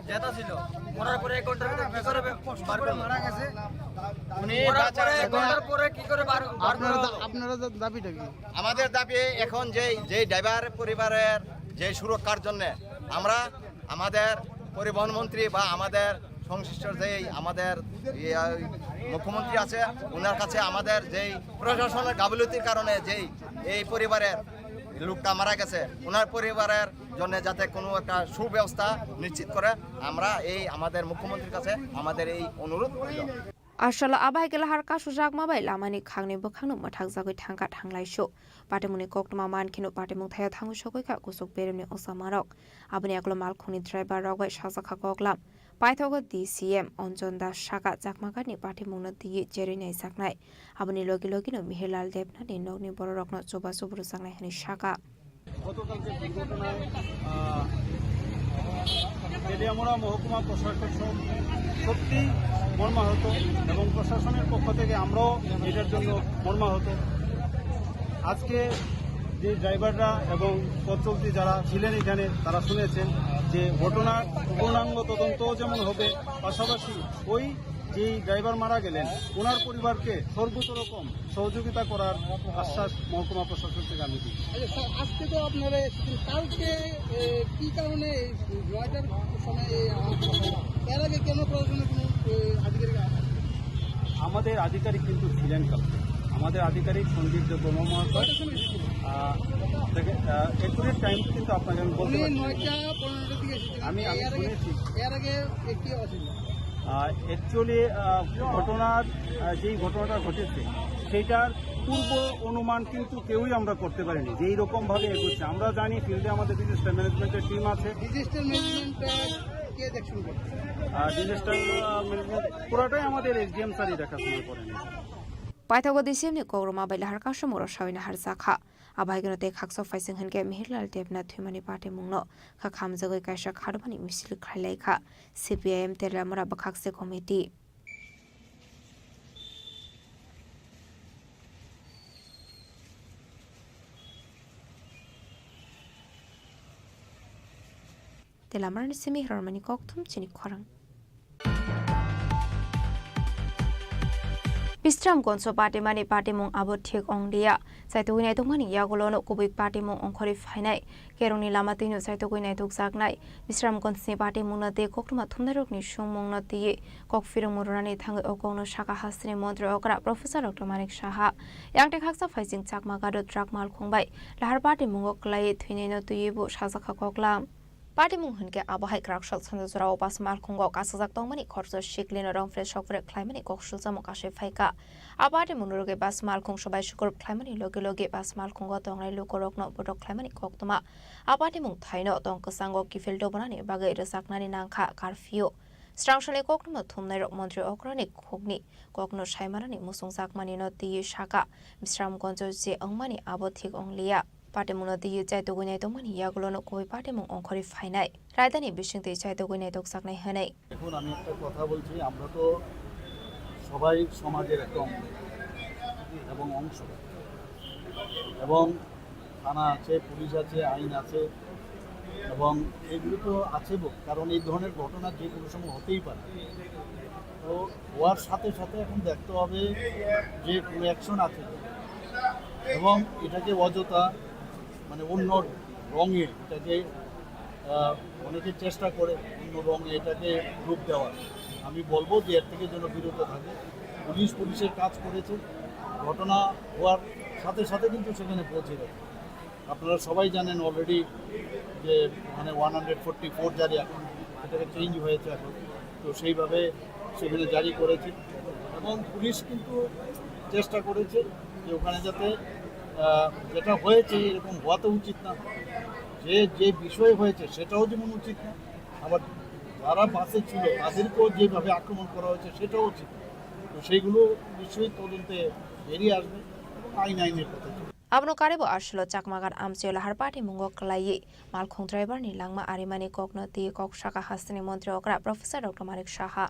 যেটা ছিল, মরার পরে এক ঘন্টার ভিতরে কি করে বে-, বার করলো? মারা গেছে। উনি মরার পরে এক ঘন্টার পরে কি করে বার, বার আপনারা করলো? দা-, আপনারা দা-, দাবিটা কি? আমাদের দাবি এখন যেই, যেই ড্রাইভার পরিবারের যে সুরক্ষার জন্য আমরা আমাদের পরিবহন মন্ত্রী বা আমাদের সংশ্লিষ্ট যেই আমাদের, ইয়ে, মুখ্যমন্ত্রী আছে, ওনার কাছে আমাদের যেই প্রশাসনের গাফিলতির কারণে যেই এই পরিবারের লোকটা মারা গেছে, ওনার পরিবারের জন্য যাতে কোনো একটা সুব্যবস্থা নিশ্চিত করে, আমরা এই আমাদের মুখ্যমন্ত্রীর কাছে আমাদের এই অনুরোধ রইল। Asalo abai kela har kasu jakma bai lamani khangni bwkhangno mwthakjagwi thangkha thanglaisu. Patimungni koktwma mankheno patimung thaio thangwi sogwi kha kuchuk beremni osamarok. Aboni yagulo malkhungni driver rok bai sajak kha koklam. Paithago D C M Anjan Das saka jakmagarni patimungno twiwi cherwi naijaknai. Aboni logi logino Mihirlal Debnathni nokni bororokno chubachu rwjaknai hwnwi saka. গতকালকে দুর্ঘটনায়, আহ, তেলিয়ামুড়া মহকুমা প্রশাসক সব-, সত্যি মর্মাহত এবং প্রশাসনের পক্ষ থেকে আমরাও এটার জন্য মর্মাহত। আজকে যে ড্রাইভাররা এবং পথচলতি যারা ছিলেন এখানে, তারা শুনেছেন যে ঘটনার পূর্ণাঙ্গ তদন্ত যেমন হবে, পাশাপাশি ওই যেই ড্রাইভার মারা গেলেন, ওনার পরিবারকে সর্বোচ্চ রকম সহযোগিতা করার আশ্বাস মহকুমা প্রশাসন থেকে আমি দিই। আচ্ছা স্যার, আজকে তো আপনারা এসেছেন, কালকে, এ, কি কারণে এই নয়টার সময় এই আহত হলো? এর আগে কেন প্রশাসনের কোনো, এ, আধিকারিক আ-, আমাদের আধিকারিক কিন্তু ছিলেন কালকে। আমাদের আধিকারিক সন্দীপ দেববর্মা মহাশয়, কয়টার সময় এসেছিলেন? আহ, থেকে, আহ, accurate time কিন্তু আপনাকে আমি বলতে উনি পারছি না। নয়টা পনেরোটার দিকে এসেছিলেন। আমি, আমি এর আগে, শুনেছি। এর আগে একটি অসুবিধা। আহ, actually, আহ, ঘটনার, আহ, যেই ঘটনাটা ঘটেছে, সেইটার পূর্ব অনুমান কিন্তু কেউই আমরা করতে পারিনি যে এইরকম ভাবে এগোচ্ছে। আমরা জানি ফিল্ডে আমাদের ডিজাস্টার ম্যানেজমেন্টের টিম আছে। ডিজাস্টার ম্যানেজমেন্ট, আহ, কে দেখছেন? আহ, ডিজাস্টার, আহ, ম্যানেজমেন্ট পুরাটাই আমাদের এসডিএম স্যারই দেখাশোনা করেন। Paithago D C M ni kokrwma bai lahar kasamung rw sawina harjakha. Abo hai kheno tei khaksa phaising hinkhe Mihirlal Debnath thwimani patimungno kha khamjagwi kaisa kharmani misil khlai lai kha C P I M Teliamura bwkhakse committee. Tei lamarani simi hirormani kokthum chini khorang. Bisramgonjo patimani patimung abo thik ong liya. Chaitugwi naitokmani yagulono kubui patimung ongkhorwi phainai. Kerongni lama twino chaitugwi naitokjaknai. Bisramgonjni patimungno tei koktwma thumnairokni sumungno twiwi kok phirwngmung rwnani thangwi o kokno sakha hasteni montri okra Professor Doctor Manik Saha. Yang tei khaksa phaising Chakma Gado truck malkhung bai lahar patimungo kwlaiwi thwinaino twiwi bo sajakha koklam. Patimung hinkhe abo hai kwraksal sanja jorao bus malkhungo kasajak tongmani khoroksa siklino rongphrek sokphrek khlaimani kok sulchamo kasui phaikha. A patimungno rwgwi bus malkhung sobai sukurub khlaimani logi logi bus malkhungo tongnai lukurokno bodok khlaimani koktwma. A patimung thaino tong kwchango kiphil dobonani bagwi rwchapnani nangkha curfew. Srangsalni koktwma thumnairok montri okrani khukni kokno saimanani muchungjakmanino twiwi sakha, Bisramgonjo je wngmani abo thik wng liya. Patimungno twiwi chaitugwi naitokmani yagulono kubui patimung ongkhorwi phainai. Raidani bisingtwi chaitugwi naitokjaknai hwnwi। এখন আমি একটা কথা বলছি, আমরা তো সবাই সমাজের একটা অংশ এবং অংশ, এবং থানা আছে, পুলিশ আছে, আইন আছে, এবং এগুলো তো আছে, ব-, কারণ এই ধরনের ঘটনা যে কোনো সময় হতেই পারে। তো হওয়ার সাথে সাথে এখন দেখতে হবে যে কোনো অ্যাকশন আছে, এবং এটাকে অযথা, মানে, অন্য রঙে এটাকে, আহ, অনেকে চেষ্টা করে অন্য রঙে এটাকে রূপ দেওয়ার। আমি বলবো যে এর থেকে যেন বিরত থাকে। পুলিশ পুলিশের কাজ করেছে, ঘটনা হওয়ার সাথে সাথে কিন্তু সেখানে পৌঁছে গেছে। আপনারা সবাই জানেন অলরেডি যে ওখানে ওয়ান হান্ড্রেড ফোরটি ফোর জারি, এখন সেটাকে চেঞ্জ হয়েছে এখন। তো সেইভাবে সেখানে জারি করেছে এবং পুলিশ কিন্তু চেষ্টা করেছে যে ওখানে যাতে, আহ, যেটা হয়েছে এরকম হওয়া তো উচিত না, যে, যে বিষয়ে হয়েছে সেটাও যেমন উচিত না, আবার যারা বাসে ছিল তাদেরকেও যেভাবে আক্রমণ করা হয়েছে সেটাও উচিত না। তো সেইগুলো নিশ্চয়ই তদন্তে বেরিয়ে আসবে এবং আইন আইনের পথে চলবে। Abono karwi bo aswlo Chakmagar amchaio lahar patimungo kwlaiwi malkhung driver ni langma arimani kokno twiwi kok sakha hasteni montri okra Professor Doctor Manik Saha।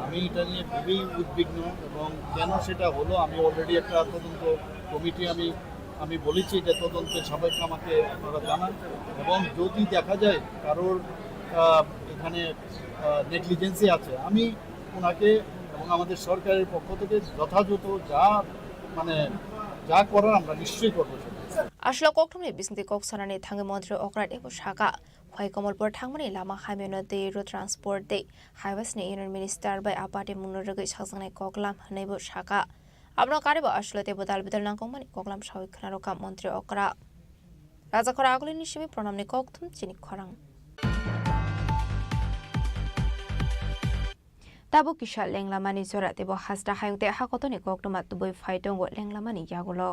আমি এটা নিয়ে খুবই উদ্বিগ্ন এবং কেন সেটা হলো আমি অলরেডি একটা তদন্ত কমিটি আমি, আমি বলেছি এটা তদন্তে সাপেক্ষে আমাকে আপনারা জানান এবং যদি দেখা যায় কারোর, আহ, এখানে, আহ, নেগলিজেন্সি আছে আমি ওনাকে এবং আমাদের সরকারের পক্ষ থেকে যথাযথ যা, মানে, যা করার আমরা নিশ্চয়ই করবো সেটা। Aswlo kokthumni bisingtwi kok sanani thangwi montri okra ebo sakha, Khwai Komolpur thangmani lama hamyano tei road transport tei highways ni union minister bai a patimungno rwgwi sakjaknai koklam hwnwi bo sakha. Abono karwi bo aswlo teibo dal bidal nangkukmani koklam sawi khwnarokha montri okra. Rajakhor Agulini simi Pranamni kokthum chini khorang. Tabuk kisa lenglamani jora teibo hasta hayung tei hakotorni koktwma tubui phai tongo lenglamani yagulo.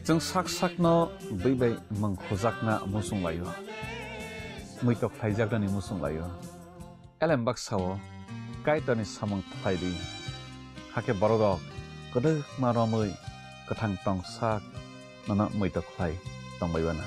Chwng sak sakno bwi bai mwng hujakna muchung laio, muitok khlaijaknani muchung laio. Elem baksa-o Kaitorni samung khlai di, hakhe borok rok kwdwkma romwi kwthang tong sak nono muitok khlai tong bai bana.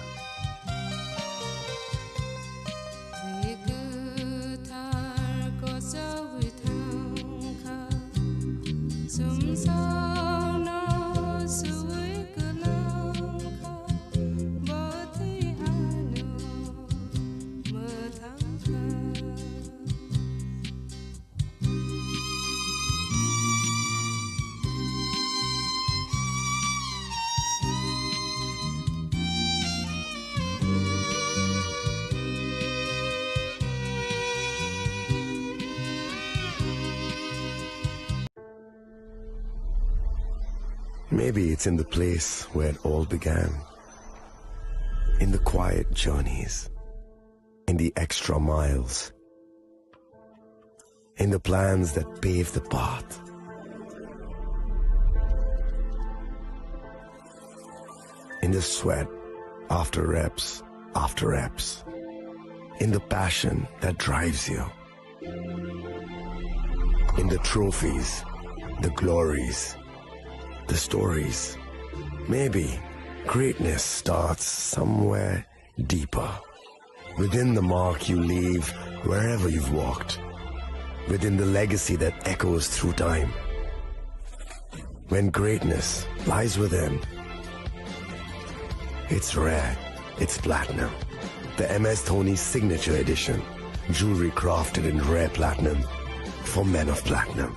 Maybe it's in the place where it all began. In the quiet journeys, in the extra miles, in the plans that pave the path, in the sweat after reps, after reps, in the passion that drives you, in the trophies, the glories, the stories. Maybe greatness starts somewhere deeper. Within the mark you leave wherever you've walked. Within the legacy that echoes through time. When greatness lies within, it's rare, it's platinum. The M S Dhoni Signature Edition. Jewelry crafted in rare platinum for men of platinum.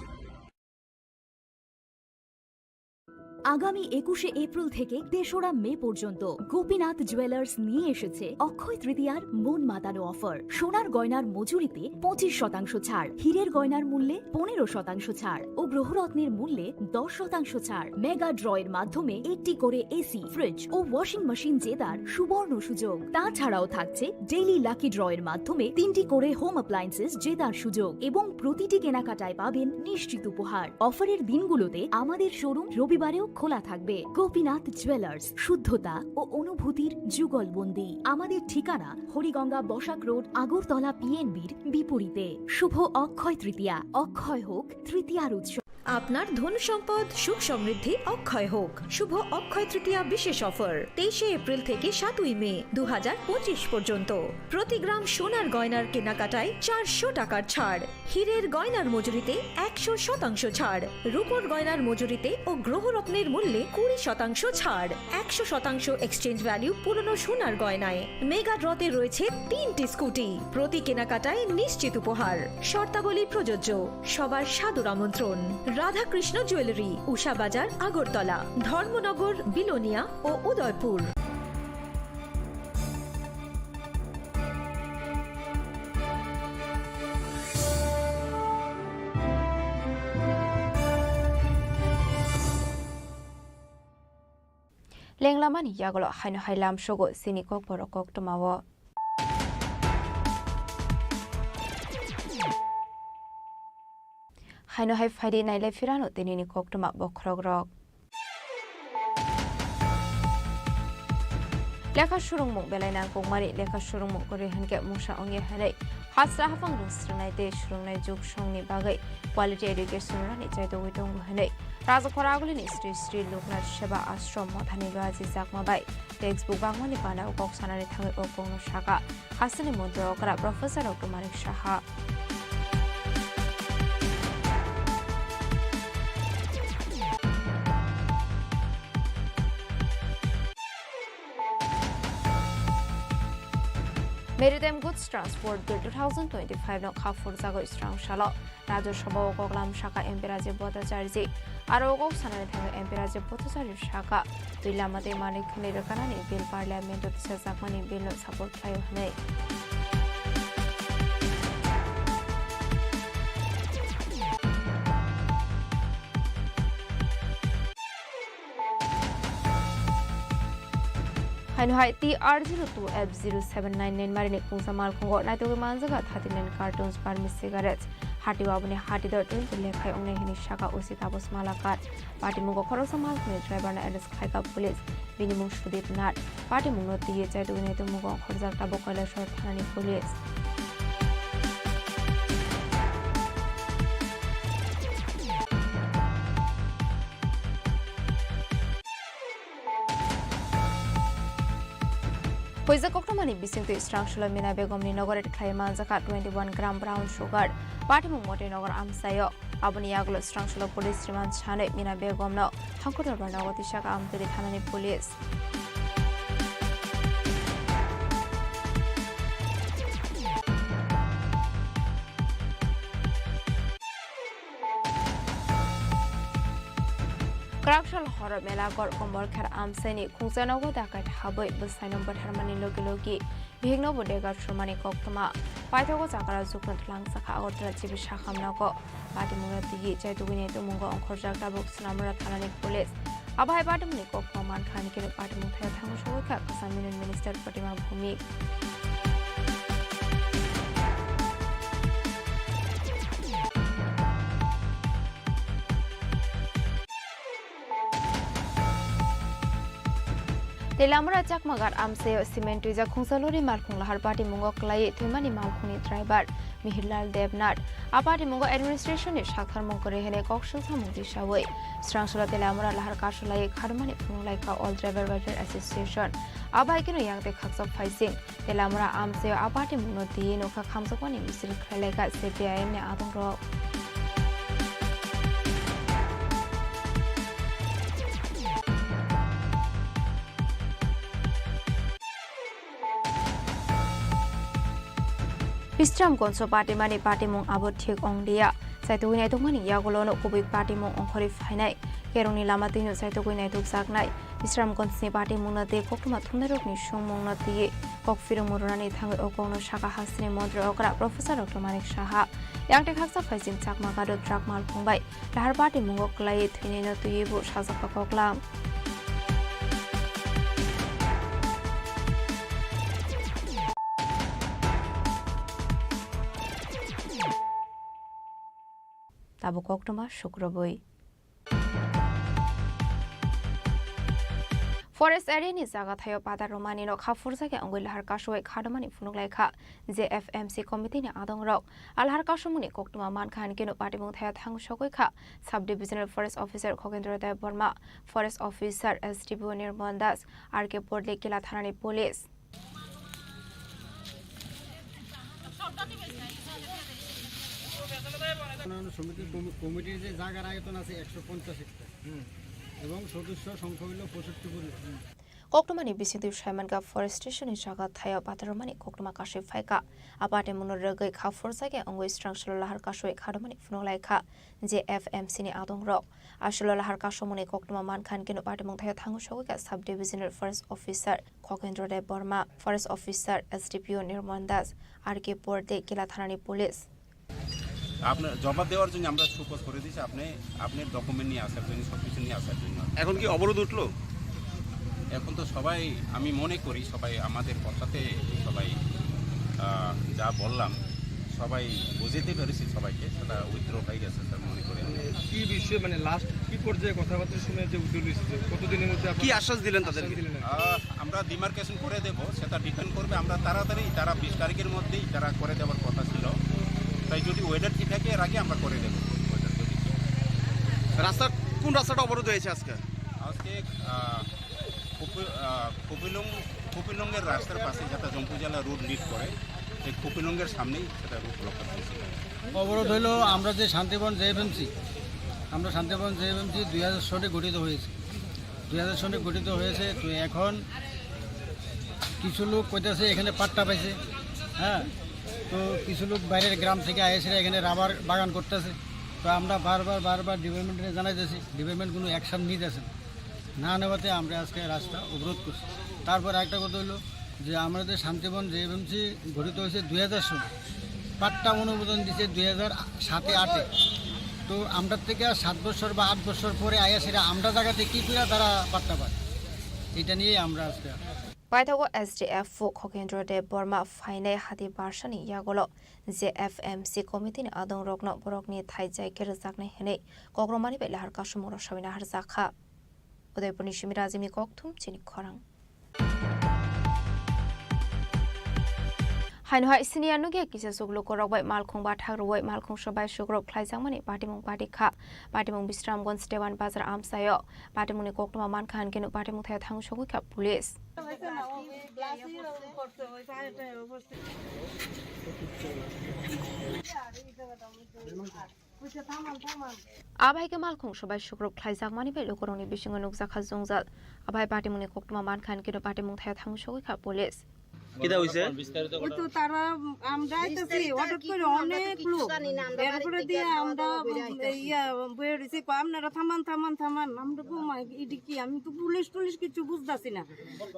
আগামী একুশে এপ্রিল থেকে তেসরা মে পর্যন্ত গোপীনাথ জুয়েলার্স নিয়ে এসেছে অক্ষয় তৃতীয়ার মন মাতানো অফার। সোনার গয়নার মজুরিতে পঁচিশ শতাংশ ছাড়, হীরের গয়নার মূল্যে পনেরো শতাংশ ছাড় ও গ্রহরত্নের মূল্যে দশ শতাংশ ছাড়। মেগা ড্রয়ের মাধ্যমে একটি করে এসি, ফ্রিজ ও ওয়াশিং মেশিন জেতার সুবর্ণ সুযোগ। তাছাড়াও থাকছে ডেইলি লাকি ড্রয়ের মাধ্যমে তিনটি করে হোম অ্যাপ্লায়েন্সেস জেতার সুযোগ এবং প্রতিটি কেনাকাটায় পাবেন নিশ্চিত উপহার। অফারের দিনগুলোতে আমাদের শোরুম রবিবারেও খোলা থাকবে। গোপীনাথ জুয়েলার্স, শুদ্ধতা ও অনুভূতির যুগলবন্দি। আমাদের ঠিকানা হরিগঙ্গা বসাক রোড, আগরতলা পিএনবির বিপরীতে। শুভ অক্ষয় তৃতীয়া, অক্ষয় হোক তৃতীয়ার উৎসব। আপনার ধন সম্পদ সুখ সমৃদ্ধি অক্ষয় হোক। শুভ অক্ষয় তৃতীয়া বিশেষ অফার, তেইশে এপ্রিল থেকে সাতই মে দু হাজার পঁচিশ পর্যন্ত। প্রতি গ্রাম সোনার গয়নার কেনাকাটায় চারশো টাকার ছাড়, হীরের গয়নার মজুরিতে একশো শতাংশ ছাড়, রূপোর গয়নার মজুরিতে ও গ্রহরত্নের মূল্যে কুড়ি শতাংশ ছাড়, একশো শতাংশ এক্সচেঞ্জ ভ্যালু পুরনো সোনার গয়নায়। মেগা ড্রতে রয়েছে তিনটি স্কুটি, প্রতি কেনাকাটায় নিশ্চিত উপহার। শর্তাবলী প্রযোজ্য। সবার সাদর আমন্ত্রণ। রাধাকৃষ্ণ জুয়েলারি, উষা বাজার, আগরতলা, ধর্মনগর, বিলোনিয়া ও Udaipur. Lenglamani yagulo haino hai lamsogo chini kokborok koktwmao. Haino hai phaidi nailai phirano tinini koktwma bokhorokrok. Lekha surungmung belai nangkukmani lekha surungmung kwrwi hwnkhe mungsa wngya hwnwi hasra haphang rwng swrwngnai tei swrwngnai juk songni bagwi quality education rwni chaitogwi tongo hwnwi Rajakhor Agulini Sri Sri Loknath Seva Ashram Mothani Gaji Chakma bai textbook bangmani panao kok sanani thangwi o kokno sakha. Hasteni montri okra Professor Doctor Manik Saha. Maritime Goods Transport Bill two thousand twenty-five no kha phurjagwi srang salo Rajya Sabha o kok lam sakha M P Rajiv Bhattacharjee. Aro o kok sanani thangwi M P Rajiv Bhattacharjee sakha, twi lama tei manwi khwnwi rwkhanani bill parliament o tisajakmani bill no support khlaio hwnwi. Haino hai T R zero two F zero seven nine nine marini kungsa malkhungo naitugwi manjaga thirty nine cartons Burmese cigarettes. Hati o aboni hati dor twenty lekhai wngnai hwnwi sakha O C Taposh Malakar. Patimungo khoroksa malkhungni driver no arrest khlaikha police. Bini mung Sudip Nath. Patimungno twiwi chaitugwi naitugmungo ongkhorjak tabuk Kailasor thanani police. Huijak koktwmani bisingtwi Srangsulo Mina Begumni nogo raid khlai manjakha twenty one gram brown sugar. Patimung Motoi Nagar amchaio. Aboni yagulo Srangsulo police remand sanwi Mina Begumno Hangkotorbar nogo tisakha Amtwtwi thanani police. Kwraksal horo Melagor Kombolkher amchaini khungsa nogo dakai habwi bwsaino bwtharmani logi logi bihikno bo dega sumani koktwma. Paithago chakra jukno twlangsakha Agartala G B Sakham nogo. Patimungno twiwi chaitugwini tongmungo ongkhorjak tabuk Sonamura thanani police. Abo hai patimungni koktwma mankha, haini khe patimung thaio thango sogwi kha Kwcham Union Minister Pratima Bhowmik. Teliamura Chakmagar amchaio cement twijak khungsa lori malkhung lahar patimungo kwlaiwi thwimani malkhungni driver Mihirlal Debnath. A patimungo administration ni saktharmung kwrwi hwnwi kok swngchamung tisawi Srangsalo Teliamura lahar kasu laiwi khadumani phunuk laikha All Driver Welfare Association. Abo hai kheno yang tei khakchak phaising Teliamura amchaio a patimungno twiwi nokha khamjakmani misil khlai laikha C P I M ni adongrok. Bisramganjo patimani patimung abo thik onglia. Chaitugwi naitokmani yagulono kubui patimung ongkhorwi phainai. Kerongni lama twino chaitugwi naitokjaknai. Bisramganjni patimungno tei koktwma thumnairokni songmungno twiwi kok phirwngmung rwnani thangwi o kokno sakha hasteni montri okra Professor Doctor Manik Saha. Yang tei khaksa phaising Chakma Gado truck malkhung bai lahar patimungo kwlaiwi thwinaino twiwi bo sajakha koklam. Tabuk koktwma sukrubwi. Forest area ni jaga thaio pata rwmani no kha phurjakya wngwi lahar kasui khadumani phunuk laikha J F M C committee ni adongrok. A lahar kasumungni koktwma mankha, haini khe no patimung thaio thang sogwi kha Sub Divisional Forest Officer Khogendra Debbarma, Forest Officer S D P O Nirmal Das, R K Bordle, Kila thanani police. উন্নয়ন সমিতির কমি-, কমিটির যে জায়গার আয়তন আছে একশো পঞ্চাশ হেক্টর এবং সদস্য সংখ্যা হইল পঁয়ষট্টি পরিবার। Koktwmani bisingtwi saimankha, forestation ni jaga thaio patarwmani koktwma kasui phaikha. A patimungno rwgwi kha phurjakya wngwi srangsalo lahar kasui khadumani phunuk laikha J F M C ni adongrok. Aswklo lahar kasumungni koktwma mankha, haini khe no patimung thaio thangwi sogwi kha Sub Divisional Forest Officer Khogendra Debbarma, Forest Officer S D P O Nirmal Das, R K Bordle, Kila thanani police. আপনার জবাব দেওয়ার জন্য আমরা সুপোজ করে দিয়েছি, আপনি আপনার ডকুমেন্ট নিয়ে আসার জন্য, সব কিছু নিয়ে আসার জন্য। এখন কি অবরোধ উঠলো? এখন তো সবাই, আমি মনে করি সবাই আমাদের কথাতে সবাই, আহ, যা বললাম, সবাই বুঝতে পেরেছি সবাইকে, সেটা উইথড্র হয়ে গেছে স্যার, মনে করি আমি। কি বিষয়ে, মানে, লাস্ট কি পর্যায়ে কথাবার্তা শুনে যে উদ্যোগ নিয়েছে, কতদিনের মধ্যে আপনারা কি আশ্বাস দিলেন তাদেরকে? আশ্বাস দিলেন আর কি? আহ, আমরা ডিমার্কেশন করে দেব, সেটা ডিপেন্ড করবে, আমরা তাড়াতাড়ি, তারা বিশ তারিখের মধ্যেই তারা করে দেওয়ার কথা ছিল, তাই যদি ওয়েদার ঠিক থাকে এর আগে আমরা করে দেব। ওয়েদার যদি ঠিক থাকে। রাস্তা, কোন রাস্তাটা অবরোধ হয়েছে আজকে? আজকে, আহ, কপি-, আহ, কপিলং-, কপিলংয়ের রাস্তার পাশে যেটা জম্পুজলা রোড লিড করে, সেই কপিলংয়ের সামনেই সেটা রোড ব্লক করা হয়েছিল। অবরোধ হইলো আমরা যে Shantivan J F M C, আমরা Shantivan J F M C দুই হাজার সনে গঠিত হয়েছে। দুই হাজার সনে গঠিত হয়েছে। তো এখন কিছু লোক কইতাছে এখানে পাট্টা পাইছে, হ্যাঁ, তো কিছু লোক বাইরের গ্রাম থেকে আইসে এখানে রাবার বাগান করতেছে। তো আমরা বারবার, বারবার ডিপার্টমেন্টে জানাইতেছি, ডিপার্টমেন্ট কোনো অ্যাকশন নিতেছে না। না নেওয়াতে আমরা আজকে রাস্তা অবরোধ করছি। তারপর একটা কথা হলো যে আমাদের Shantivan J F M C গঠিত হয়েছে দুই হাজার সনে, পাট্টা অনুমোদন দিছে দুই হাজার সাতে আটে। তো আমরা থেকে সাত বছর বা আট বছর পরে আয়া সেটা আমরা জায়গাতে কি করে তারা পাট্টা পায়, এটা নিয়েই আমরা আজকে। Paithago S D F O Khogendra Debbarma phainai hati barsani yagulo J F M C committee ni adongrokno borokni thai jai khe rwjaknai hwnwi kokrwmani bai lahar kasumung rwsawina harjakha. Udaipurni simi Rajimni kokthum chini khorang. Haino hai siniya nugya kisa suk lukurok bai malkhung bathak rwui malkhung sobai sukrok khlaijakmani patimung patikha. Patimung Bisramganj Dewan Bazar amchaio. Patimungni koktwma mankha, hankhe no patimung thaio thang sogwi kha police. Abai khe malkhung sobai sukrok khlaijakmani bai lukurokni bisingo nukjakha jwngjal. Abai patimungni koktwma mankha, hankhe no patimung thaio thang sogwi kha police. কিতা হইছে? বিস্তারিত ওই তো ঘটনা। তারা, আমরা আইতেছি, বিস্তারিত আর হঠাৎ কি করে কোনো আমরা তো অনেক কিচ্ছু লোক। জানি না, আমরা এরপরে বাড়িতে দিয়ে গিয়ে খাওয়া আমরা, দাওয়া করে উম, আইতেছি। ইয়া, বইয়ে রয়েছি, কো, "আপনারা থামান, থামান, থামান।" আমরা কো, "মা, এটি কি?" আমি তো পুলিশ টুলিশ কিছু বুঝতাছি না।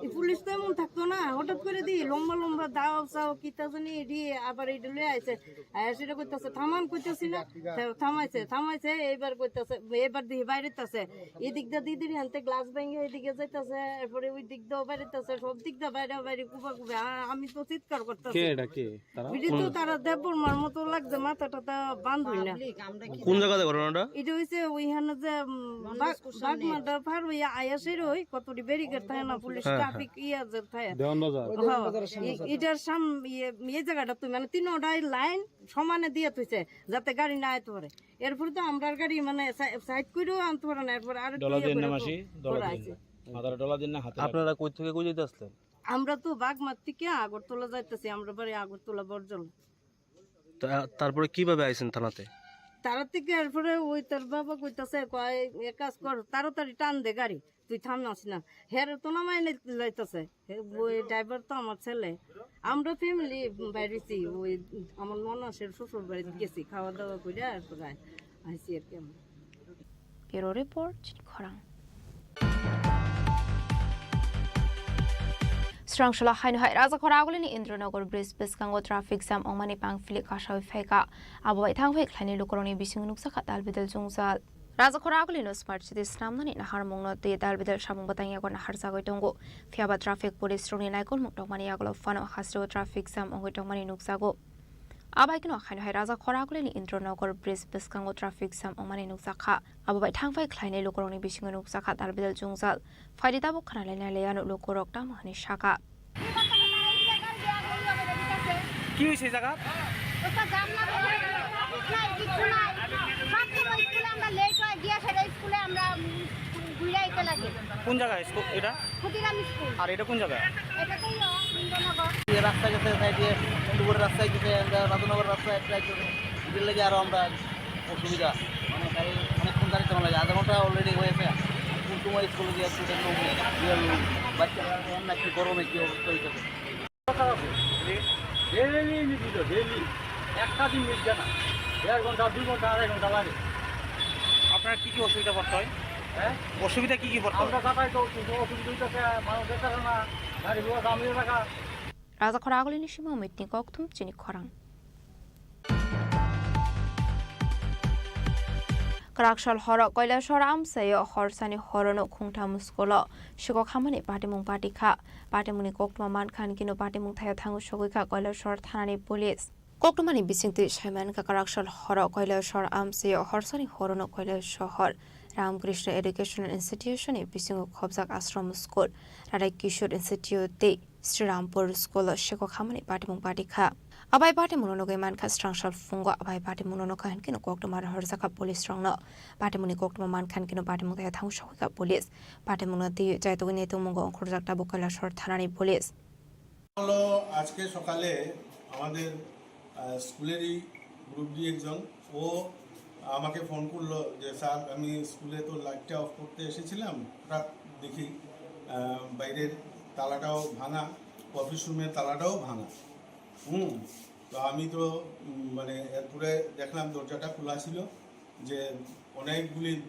এই পুলিশ তো এমন থাকতো না, হঠাৎ করে দিয়ে লম্বা লম্বা দাও চাও, কিতা জানি এটি আবার এটি লয়ে আইছে। আর সেটা কইতাছে, "থামান," কইতাছি না, থা-, থামাইছে, থামাইছে, এইবার কইতাছে, এবার দিয়ে বাইরে তাছে। এদিক দা দিদির হাতে গ্লাস ভেঙে এদিকে যাইতাছে, এরপরে ওই দিক দাও বাইরেতাছে, সব দিক দা বাইরে বাইরে কুবা কুবে। আ-, আমি তো চিৎকার করতেছি। কে এটা কে? তারা? এটা তো তারা দেববর্মার মতো লাগছে, মাথা টাথা বান্ধই না। পাবলিক, আমরা কি কোন জায়গাতে ঘটনাটা? এটা হইছে ওইখানে যে, উম, মনোজ বাগ-, কুশল নেই। বাগমাটা পার হইয়া আয়া সেরে ওই কতটি ব্যারিকেড থাকে না, পুলিশ হ্যাঁ, ট্রাফিক ইয়া যে থাকে। দেওয়ান বাজার। হ্যাঁ, এ-, এটার সাম-, ইয়ে, এই জায়গাটা তুই মানে তিনোটাই লাইন সমানে দিয়ে তুইছে, যাতে গাড়ি না আইতে পারে। এরপরে তো আমরার গাড়ি মানে সা-, সাইড করেও আনতে পারে না, এরপরে আরো ডলা দিয়ে না মাসি, ডলা দিয়ে না। মাথার ডলা দিয়ে না, হাতে আপনারা কই থেকে কই যেতে আসলেন? আমরা তো বাগমার থেকে আগরতলা যাইতেছি, আমরা বাড়ি আগরতলা বরজল। তা-, তারপরে কিভাবে আইছেন থানাতে? তারা থেকে এরপরে ওই তার বাবা কইতাছে, কয়, "এক কাজ কর, তাড়াতাড়ি টান দে গাড়ি।" তুই থাম নাস না। হেরে তো নামাই নাই-, লাইতাছে। হে, ওই ড্রাইভার তো আমার ছেলে। আমরা ফ্যামিলি বাইরেছি, ওই আমার ননাসের শ্বশুর বাড়িতে গেছি, খাওয়া দাওয়া করে আর তো গায়ে আইছি আর কি আমরা। Bureau report, Chini Khorang. Srangsola haino hai Rajakhor agulini Indranagar bridge bwskango traffic jam wngmani pangphili kasawi phaikha. Abo bai thangphai khlaini lukurokni bisingo nukjakha talbidal jwngjal. Rajakhor agulino Smart City snamnani naharmungno twi talbidal samung bwtang yago naharjagwi tongo. Phiyaba traffic police rokni naikolmung tongmani yagulo phano hasteo traffic jam wngwi tongmani nukjago. Abaikeno haino hai Rajakhor agulini Indranagar bridge bwskango traffic jam wngmani nukjakha. Abo bai thangphai khlainai lukurokni bisingo nukjakha talbidal jwngjal. Phaidi tabuk khwnalainai le ano lukurok tamo hwnwi sakha. কি হয়েছে জায়গা? ওটা জাম না, নাই, কিচ্ছু নাই। সব সময় স্কুলে আমরা লেট হয়, গিয়া সেটা স্কুলে আমরা, উম, ঘুরে আইতে লাগে। কোন জায়গায় স্কুল এটা? ক্ষুদিরাম স্কুল। আর এটা কোন জায়গা? এটা তো ইয়ে, ইন্দ্রনগর। এই রাস্তা গেছে সাইডে, দুপুরের রাস্তায় গেছে, রাধানগর রাস্তায় একটা গেছে। এটার লেগে আরো আমরা অসুবিধা, মানে গাড়ি অনেকক্ষণ দাঁড়িয়ে থাকা লাগে, আধা ঘন্টা অলরেডি হয়েছে। কোন সময় স্কুলে গিয়ে একটু দেখলাম, ইয়ে হলো, বাচ্চারা এখন নাকি গরমে কি অবস্থা হইতেছে। ডেইলি নিয়মিত, ডেইলি একটা দিন মিস যায় না, দেড় ঘন্টা, দুই ঘন্টা, আড়াই ঘন্টা লাগে। আপনার কি কি অসুবিধা পড়তে হয়? হ্যাঁ? অসুবিধা কি কি পড়তে হয়? আমরা যাতায়াত অসুবিধা হইতেছে, মানুষ যেতে পারে না, গাড়ি ঘোড়া জাম হয়ে থাকা। Rajakhor agulini simi Amit ni kokthum chini khorang. Kwraksal horo Koilashahar amchaio horsani horono khungtham school-o sikok hamani patimung patikha. Patimungni koktwma mankha hinkhe patimung thaio thangwi sogwikha Koilashahar thanani police. Koktwmani bisingtwi saimankha, Kwraksal horo Koilashahar amchaio horsani horono Koilashahar Ramakrishna Educational Institution-ni bisingo khobjak Ashram School, Radha Kishore Institute tei Srirampur School-o sikok hamani patimung patikha. Abai patimungno nugwi mankha srangsa phungo, abai patimungno nukha hinkhe koktwma rohorjakha police rokno. Patimungni koktwma mankha hinkhe patimung thaio thangwi sogwikha police. Patimungno twiwi chaitugwi naitukmungo ongkhorjak tabuk Koilashahar thanani police. হলো আজকে সকালে আমাদের, আহ, স্কুলেরই group D একজন, ও আমাকে ফোন করলো যে, "স্যার, আমি স্কুলে তো লাইটটা অফ করতে এসেছিলাম, হঠাৎ দেখি, আহ, বাইরের তালাটাও ভাঙা, অফিস রুমের তালাটাও ভাঙা।" হুম, তো আমি তো, উম, মানে, এরপরে দেখলাম দরজাটা খোলা ছিল, যে অনেকগুলি,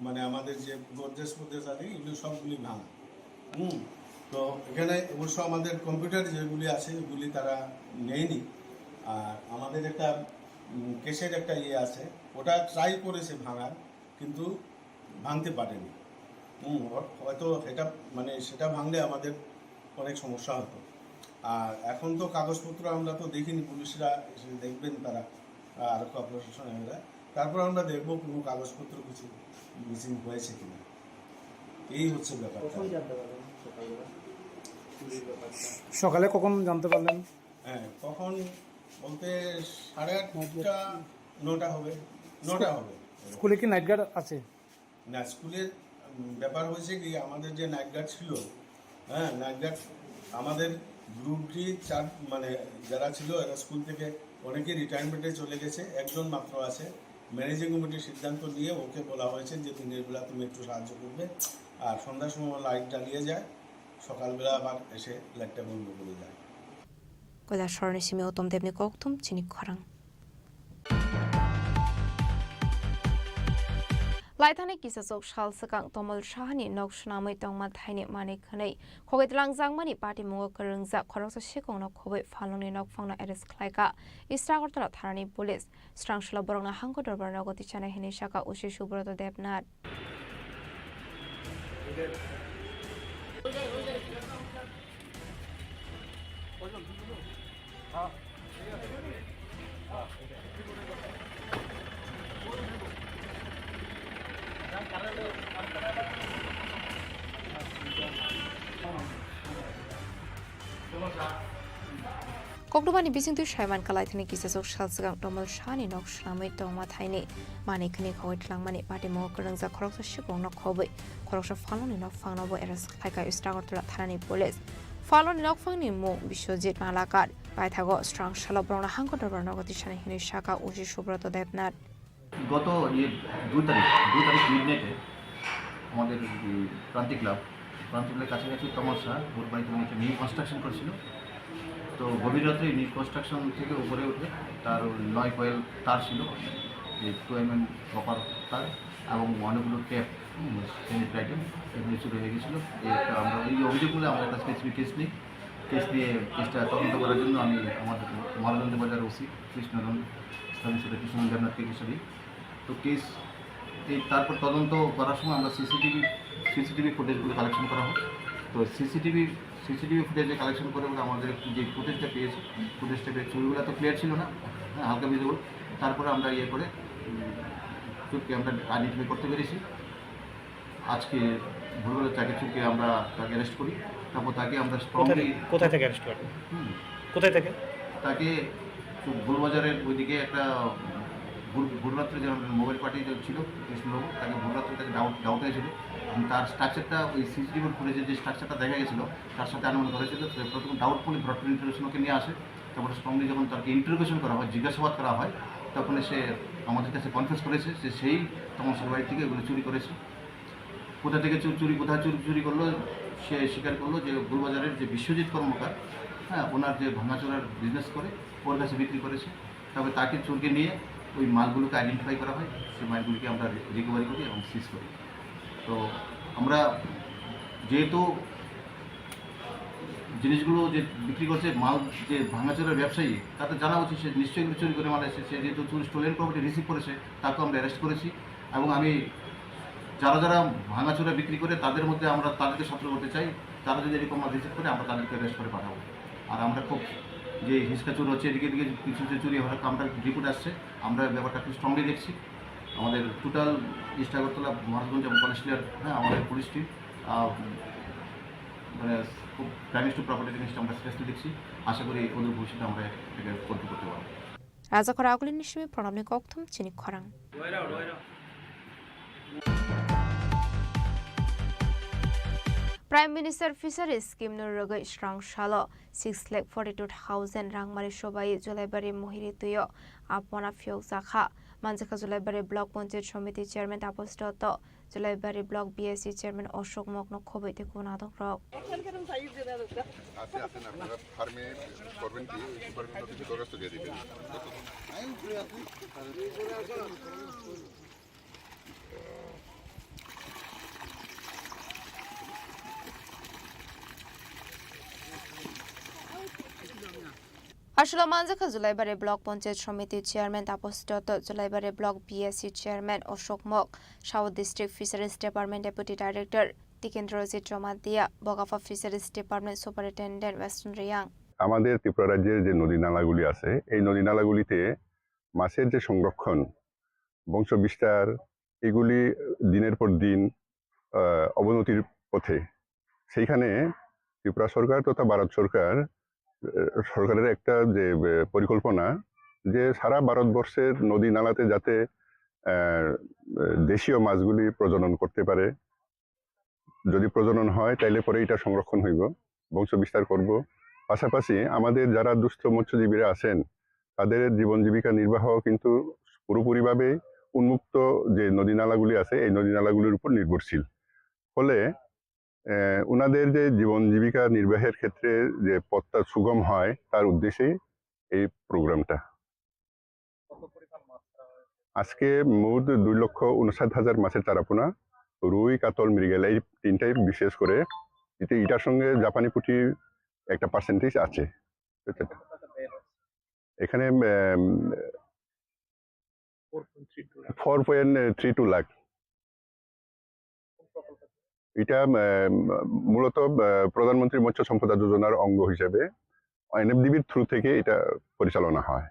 মানে, আমাদের যে গডরেজ ফডরেজ আছে, এগুলি সবগুলি ভাঙা। হুম, তো এখানে অবশ্য আমাদের কম্পিউটার যেগুলি আছে, এগুলি তারা নেয়নি। আর আমাদের একটা, উম, কেসের একটা ইয়ে আছে, ওটা ট্রাই করেছে ভাঙার, কিন্তু ভাঙতে পারেনি। হুম, হ-, হয়তো এটা, মানে, সেটা ভাঙলে আমাদের অনেক সমস্যা হতো। আর এখন তো কাগজপত্র আমরা তো দেখিনি, পুলিশরা এসে দেখবেন তারা, আহ, আরক্ষা প্রশাসন এরা। তারপর আমরা দেখবো কোনো কাগজপত্র কিছু মিসিং হয়েছে কিনা। এই হচ্ছে ব্যাপারটা। কখন জানতে পারলেন সকালবেলা চুরির ব্যাপারটা? সকালে কখন জানতে পারলেন? হ্যাঁ, কখন বলতে সাড়ে আটটা, নটা হবে, নটা হবে। স্কুলে কি নাইট গার্ড আছে? না, স্কুলের, উম, ব্যাপার হয়েছে কি, আমাদের যে নাইট গার্ড ছিল, হ্যাঁ, নাইট গার্ড আমাদের গ্রুপ ডি চার, মানে, যারা ছিল, এরা স্কুল থেকে অনেকেই রিটায়ারমেন্টে চলে গেছে, একজন মাত্র আছে। ম্যানেজিং কমিটির সিদ্ধান্ত নিয়ে ওকে বলা হয়েছে যে, "দিনের বেলা তুমি একটু সাহায্য করবে, আর সন্ধ্যার সময় লাইট জ্বালিয়ে যায়, সকালবেলা আবার এসে লাইটটা বন্ধ করে যায়।" Koilasor ni simi Uttam Debni kokthum chini khorang. Laithani kisasok sal swkang Tomol Sahani nok swnamwi tongma thaini manwi khwnwi khogwi twlangjakmani patimungo kwrwngjak khoroksa sikongno khobwi phalnokni nokphangno arrest khlaikha East Agartala thanani police. Swrang salo borokno hangko dorbar nogo tichana hinwi sakha O C Subroto Debnath. Kokdumani bisingtwi saiman kalaithani kisasok sal swkang Tomol Sahani nok swnamwi tongma thaini manwi khwnwi khogwi twlangmani patimungo kwrwngjak khoroksa sikongno khobwi khoroksa phalnokni nokphangno bo arrest khlaikha East Agartala thanani police. Phalnokni nokphangni mung Biswajit Malakar. Paithago swrang salo borokno hangko dorbar nogo tichana hinwi sakha O C Subroto Debnath. গত ইয়ে দুই তারিখ, দুই তারিখ মিড নাইটে আমাদের, উম, ক্রান্তি ক্লাব, ক্রান্তি ক্লাবের কাছাকাছি তমল শাহ ওর বাড়িতে উনি একটা নিউ কনস্ট্রাকশন করছিল। তো গভীর রাত্রে নিউ কনস্ট্রাকশন থেকে উপরে উঠে তার ওই নয় কয়েল তার ছিল, এই টু এমএম কপার তার এবং অনেকগুলো টেপ, হুম, সেনিটারি আইটেম এগুলো চুরি হয়ে গেছিলো। এই একটা আমরা এই অভিযোগ বলে আমাদের কাছে স্পেসিফিক কেস নেই। কেস নিয়ে কেসটা তদন্ত করার জন্য আমি আমাদের মহারাজগঞ্জ বাজার ওসি কৃষ্ণধন, স্থানীয় সেটা কৃষ্ণধন দেবনাথকে হিসাবে। তো কেস এই তারপর তদন্ত করার সময় আমরা সিসিটিভি, সিসিটিভি ফুটেজগুলো কালেকশন করা হয়। তো সিসিটিভি, সিসিটিভি ফুটেজে কালেকশন করে বলে আমাদের যে ফুটেজটা পেয়েছি, ফুটেজটা পেয়ে ছবিগুলো তো ক্লিয়ার ছিল না, হ্যাঁ, হালকা ভিজিবল। তারপরে আমরা ইয়ে করে, উম, চুরকে আমরা আইডেন্টিফাই করতে পেরেছি। আজকে ভোরবেলা তাকে চুরকে আমরা তাকে অ্যারেস্ট করি। তারপর তাকে আমরা কোথা স্ট্রংলি থেকে, কোথা থেকে অ্যারেস্ট করেন? হুম। কোথায় থেকে? তাকে তো গোলবাজারের ওইদিকে একটা ভোর, ভোররাত্রে যে আমাদের মোবাইল পার্টি যে ছিল কৃষ্ণনগর, তাকে ভোররাত্রে তাকে ডাউট, ডাউট হয়েছিল। এবং তার স্ট্রাকচারটা ওই সিসিটিভি ফুটেজে যে স্ট্রাকচারটা দেখা গেছিল, তার সাথে আনুমানিক করেছিল। তো প্রথম ডাউটফুল ব্রড ইনফরমেশন ওকে নিয়ে আসে। তারপরে স্ট্রংলি যখন তাকে ইন্টারোগেশন করা হয়, জিজ্ঞাসাবাদ করা হয়, তখন সে আমাদের কাছে কনফেস করেছে যে সেই তমল শাহর বাড়ি থেকে এগুলো চুরি করেছে। কোথা থেকে চুর-, চুরি, কোথায় চুরি, চুরি করলো, সে স্বীকার করলো যে গোলবাজারের যে বিশ্বজিৎ কর্মকার, হ্যাঁ, ওনার যে ভাঙাচোরার বিজনেস করে, ওর কাছে বিক্রি করেছে। তবে তাকে চুরকে নিয়ে ওই মালগুলোকে আইডেন্টিফাই করা হয়, সেই মালগুলিকে আমরা রি-, রিকভারি করি এবং সিজ করি। তো আমরা যেহেতু জিনিসগুলো যে বিক্রি করছে, মাল যে ভাঙাচোরার ব্যবসায়ী, তাতে জানা উচিত সে নিশ্চয়ই এগুলো চুরি করে মাল এসেছে। সে যেহেতু চুরি, স্টোলেন প্রপার্টি রিসিভ করেছে, তাকেও আমরা অ্যারেস্ট করেছি। এবং আমি যারা যারা ভাঙাচোরা বিক্রি করে, তাদের মধ্যে আমরা তাদেরকে সতর্ক করতে চাই, তারা যদি এরকম মাল রিসিভ করে, আমরা তাদেরকে অ্যারেস্ট করে পাঠাবো। আর আমরা খুব যে হিসকা চুর হচ্ছে, এদিকে এদিকে কিছু যে চুরি হওয়ার আমরা রিপোর্ট আসছে, আমরা ব্যাপারটা খুব স্ট্রংলি দেখছি। আমাদের টোটাল ইস্ট আগরতলা, মহারাজগঞ্জ এবং পলাশডিহার, হ্যাঁ, আমাদের পুলিশ টিম, আহ, মানে খুব ক্রাইম স্টপ প্রপার্টি জিনিসটা আমরা সিরিয়াসলি দেখছি। আশা করি অদূর ভবিষ্যতে আমরা এটাকে কন্ট্রোল করতে পারবো। Rajakhor Agulini simi Pranabni kokthum chini khorang. Prime Minister Fisheries Scheme no rwgwi swrang salo six lakh forty two thousand rangmari sobai Julaibari Mohiri twio apona phiyokjakha. Manjakha Julaibari Block Panchayat Samiti Chairman Tapas Dotto, Julaibari Block B S C Chairman Ashok Mok no khobwi tei kubun adongrok. আছে, আছে না, আপনারা ফার্মে করবেন কি, ওই সুপারভাইজার অফিসে দরখাস্ত দিয়ে দিবেন। Aswlao manjakha Julaibari Block Panchayat Samiti Chairman Tapas Dotto, Julaibari Block B S C Chairman Ashok Mok, South District Fisheries Department Deputy Director Tikendrajit Jamatia, Bokapha Fisheries Department Superintendent Western Reang. আমাদের ত্রিপুরা রাজ্যের যে নদী নালাগুলি আছে, এই নদী নালাগুলিতে মাছের যে সংরক্ষণ, বংশ বিস্তার, এগুলি দিনের পর দিন, আহ, অবনতির পথে। সেইখানে ত্রিপুরা সরকার তথা ভারত সরকার, আহ, সরকারের একটা যে, আহ, পরিকল্পনা যে সারা ভারতবর্ষের নদী নালাতে যাতে, আহ, দেশীয় মাছগুলি প্রজনন করতে পারে, যদি প্রজনন হয়, তাইলে পরে এটা সংরক্ষণ হইব, বংশ বিস্তার করব। পাশাপাশি আমাদের যারা দুস্থ মৎস্যজীবীরা আছেন, তাদের জীবন জীবিকা নির্বাহ কিন্তু পুরোপুরিভাবে উন্মুক্ত যে নদী নালাগুলি আছে, এই নদী নালাগুলির উপর নির্ভরশীল। ফলে আহ, ওনাদের যে জীবন জীবিকা নির্বাহের ক্ষেত্রে যে পথটা সুগম হয়, তার উদ্দেশ্যেই এই প্রোগ্রামটা। আজকে মোট দুই লক্ষ ঊনষাট হাজার মাছের চারাপোনা, রুই, কাতল, মৃগেল, এই তিনটাই বিশেষ করে। এতে ইটার সঙ্গে জাপানি পুঁটি একটা পার্সেন্টেজ আছে। এখানে, um, four point three two lakh. এটা, আহ, মূলত, আহ, প্রধানমন্ত্রী মৎস্য সম্পদা যোজনার অঙ্গ হিসেবে এনএফডিবির থ্রু থেকে এটা পরিচালনা হয়।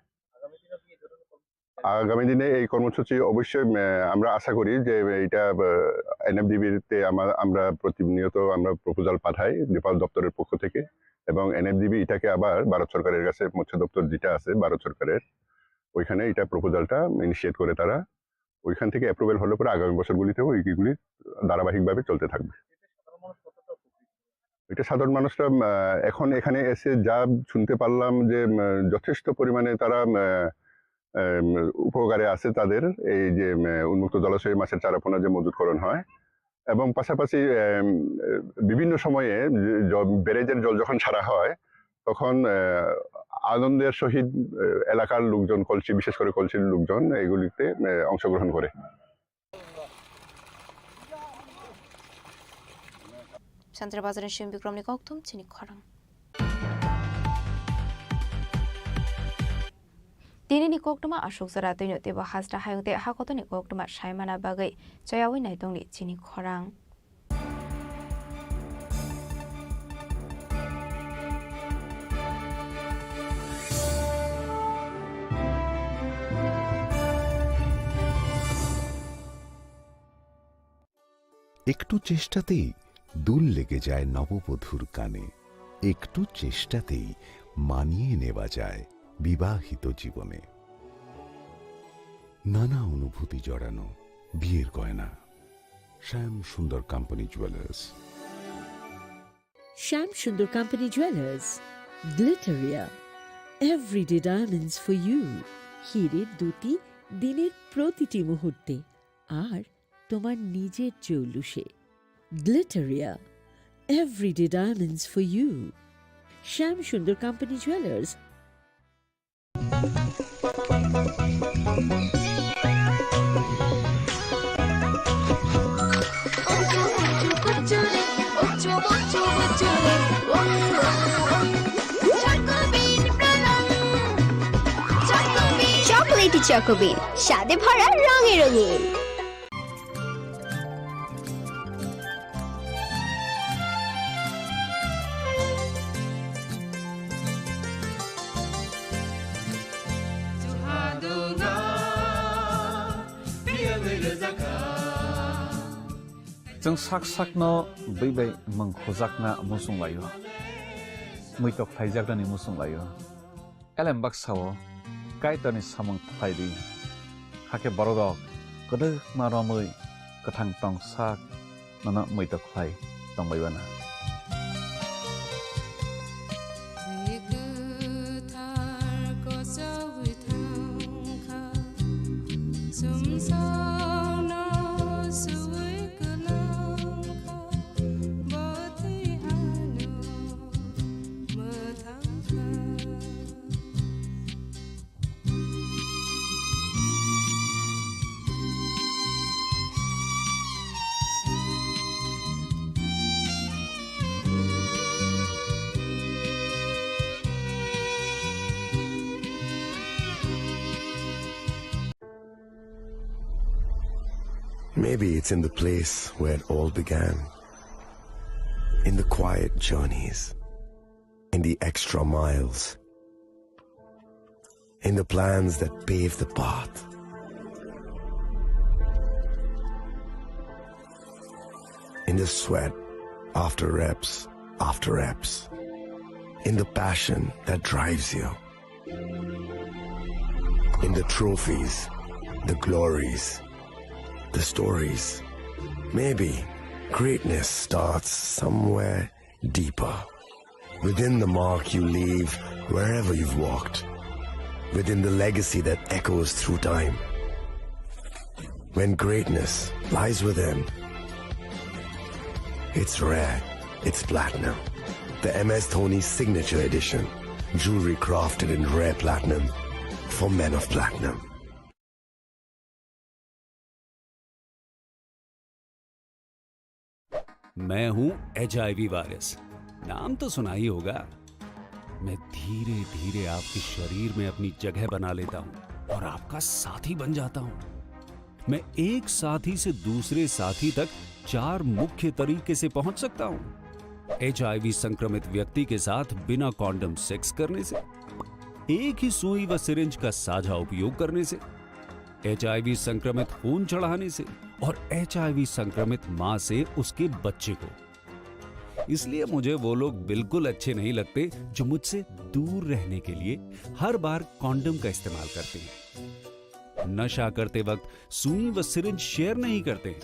আগামী দিনে এই কর্মসূচি অবশ্যই, আহ, আমরা আশা করি যে এটা, আহ, এনএফডিবির তে আমা-, আমরা প্রতিনিয়ত আমরা প্রপোজাল পাঠাই নেপাল দপ্তরের পক্ষ থেকে, এবং এনএফডিবি এটাকে আবার ভারত সরকারের কাছে, মৎস্য দপ্তর যেটা আছে ভারত সরকারের, ওইখানে এটা প্রপোজালটা ইনিশিয়েট করে তারা। ওইখান থেকে অ্যাপ্রুভাল হলে পরে আগামী বছরগুলিতেও এইগুলি ধারাবাহিকভাবে চলতে থাকবে। এটা সাধারণ মানুষরা, আহ, এখন এখানে এসে যা শুনতে পারলাম যে, উম, যথেষ্ট পরিমাণে তারা, উম, উম, উপকারে আছে তাদের এই যে, উম, উন্মুক্ত জলাশয়ে মাছের চারাপোনা যে মজুতকরণ হয়, এবং পাশাপাশি, উম, বিভিন্ন সময়ে জ-, ব্যারেজের জল যখন ছাড়া হয়, তখন, আহ, আনন্দের সহিত, আহ, এলাকার লোকজন, কলসি, বিশেষ করে কলসির লোকজন এগুলিতে, আহ, অংশগ্রহণ করে। Santra Bazar ni Shim Bikrom ni kokthum chini khorang. Tini ni koktwma aswk jora twino teibo hasta hayung tei hakotor ni koktwma saimana bagwi chayawi naitongni chini khorang. একটু চেষ্টাতেই দুল লেগে যায় নববধূর কানে। একটু চেষ্টাতেই মানিয়ে নেওয়া যায় বিবাহিত জীবনে। নানা অনুভূতি জড়ানো বিয়ের গয়না। শ্যাম Sundar company jewellers. Shyam Sundar company jewellers, Glitteria, everyday diamonds for you. হীরের দ্যুতি দিনের প্রতিটি মুহূর্তে, আর তোমার নিজের জৌলুসে। Glitteria, everyday diamonds for you. Shyam Sundar company jewellers. চকোবিন, স্বাদে ভরা, রঙে রঙিন। Chwng sak sakno bwi bai mwng khujakna muchung laio, muitok khlaijaknani muchung laio. Elem baksa-o Kaitorni samung khlai di, hakhe bororok kwdwkma romwi kwthang tong sak nono muitok khlai tongbai uanw. Maybe it's in the place where it all began. In the quiet journeys, in the extra miles, in the plans that pave the path, in the sweat after reps after reps, in the passion that drives you. In the trophies, the glories, the stories. Maybe greatness starts somewhere deeper. Within the mark you leave wherever you've walked. Within the legacy that echoes through time. When greatness lies within, It's rare. It's platinum. The M S Dhoni Signature Edition. Jewelry crafted in rare platinum for men of platinum. मैं हूं HIV virus. नाम तो सुना ही होगा। मैं धीरे धीरे आपके शरीर में अपनी जगह बना लेता हूं और आपका साथी बन जाता हूं। मैं एक साथी से दूसरे साथी तक चार मुख्य तरीके से पहुंच सकता हूं। एचआईवी संक्रमित व्यक्ति के साथ बिना कॉन्डम सेक्स करने से, एक ही सुई व सिरिंज का साझा उपयोग करने से, एचआईवी संक्रमित खून चढ़ाने से और एचआईवी संक्रमित मां से उसके बच्चे को। इसलिए मुझे वो लोग बिल्कुल अच्छे नहीं लगते जो मुझसे दूर रहने के लिए हर बार कॉन्डम का इस्तेमाल करते हैं। नशा करते वक्त सुई व सिरिंज शेयर नहीं करते हैं।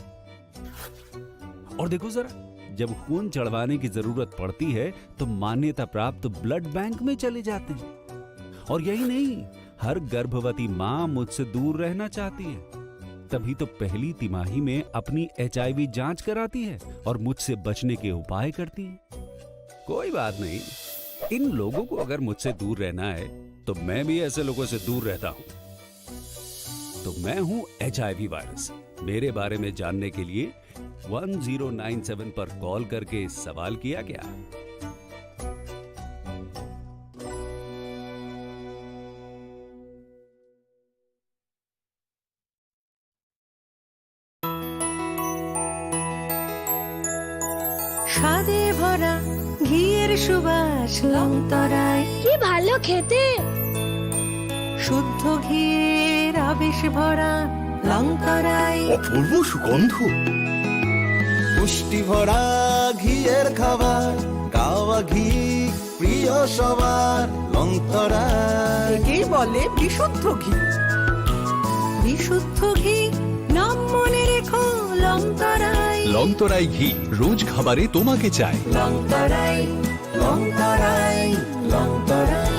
और देखो जरा, जब खून चढ़वाने की जरूरत पड़ती है, तो मान्यता प्राप्त ब्लड बैंक में चले जाते हैं। और यही नहीं, हर गर्भवती मां मुझसे दूर रहना चाहती है, तभी तो पहली तिमाही में अपनी एचआईवी जांच कराती है और मुझसे बचने के उपाय करती है। कोई बात नहीं, इन लोगों को अगर मुझसे दूर रहना है, तो मैं भी ऐसे लोगों से दूर रहता हूं। तो मैं हूं एचआईवी वायरस। मेरे बारे में जानने के लिए वन ज़ीरो नाइन सेवन पर कॉल करके सवाल किया क्या? স্বাদে ভরা ঘিয়ের সুবাস লংতরায়। কি ভালো খেতে! শুদ্ধ ঘিয়ের আবেশ ভরা লংতরায়। অপূর্ব সুগন্ধ। পুষ্টি ভরা ঘিয়ের খাবার, গাওয়া ঘি প্রিয় সবার, লংতরায়। একেই বলে বিশুদ্ধ ঘি। বিশুদ্ধ ঘি, নাম মনে রেখো, লংতরায়। লংতরায় ঘি, রোজ খাবারে তোমাকে চাই। লংতরায়, লংতরায়, Longtharai.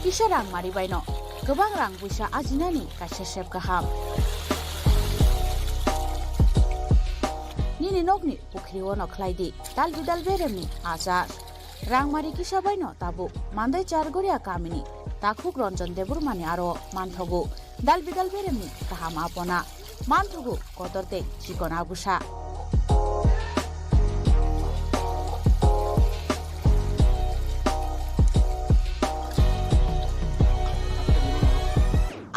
Kisa rang mari baino kwbang rang puisa ajinani kaisa sep kaham. Nini nokni pukhri-o no khlai di dal bidal beremni achar. Rangmari kisa baino tabuk Mandai Chargoria kamini takhuk Ranjan Debbarmani aro manthogo dal bidal beremni kaham apona, manthogo kotor tei chikon agusa.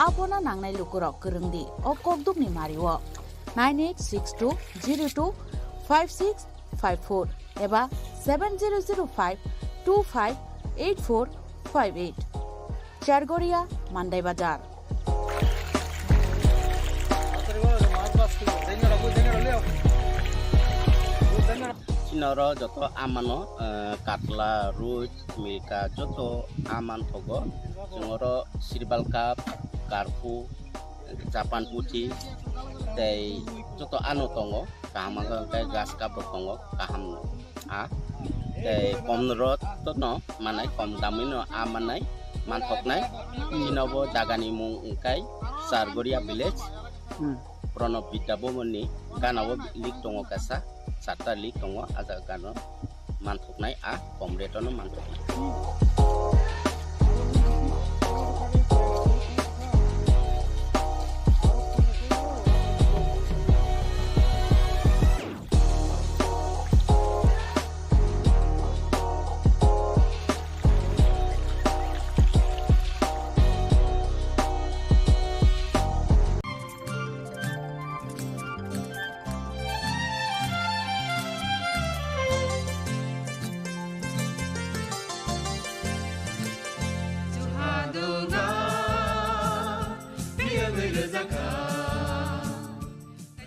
Apona nangnai lukurok kwrwng di o kokdukni mario nine eight six two zero two five six five four eba seven zero zero five two five eight four five eight. Chargoria, Mandai Bazar. Chini oro joto amano, eh, katla, roi, milka, joto aman thogo. Chwng oro sirbal cup, karphu, Japan puthi tei joto ano tongo, kaham wngkha hwnkhe grass cup rok tongo, kaham no. A tei kom rok to no manai, kom damwi no a manai, manthoknai. Chini bo jaga ni mung wngkha Chargoria village, Hmm. Pranab Vidya Bhavan ni gana o lake tongo kaisa, charta lake tongo, a jaga gana o. Manthoknai a kom rate-o no manthoknai.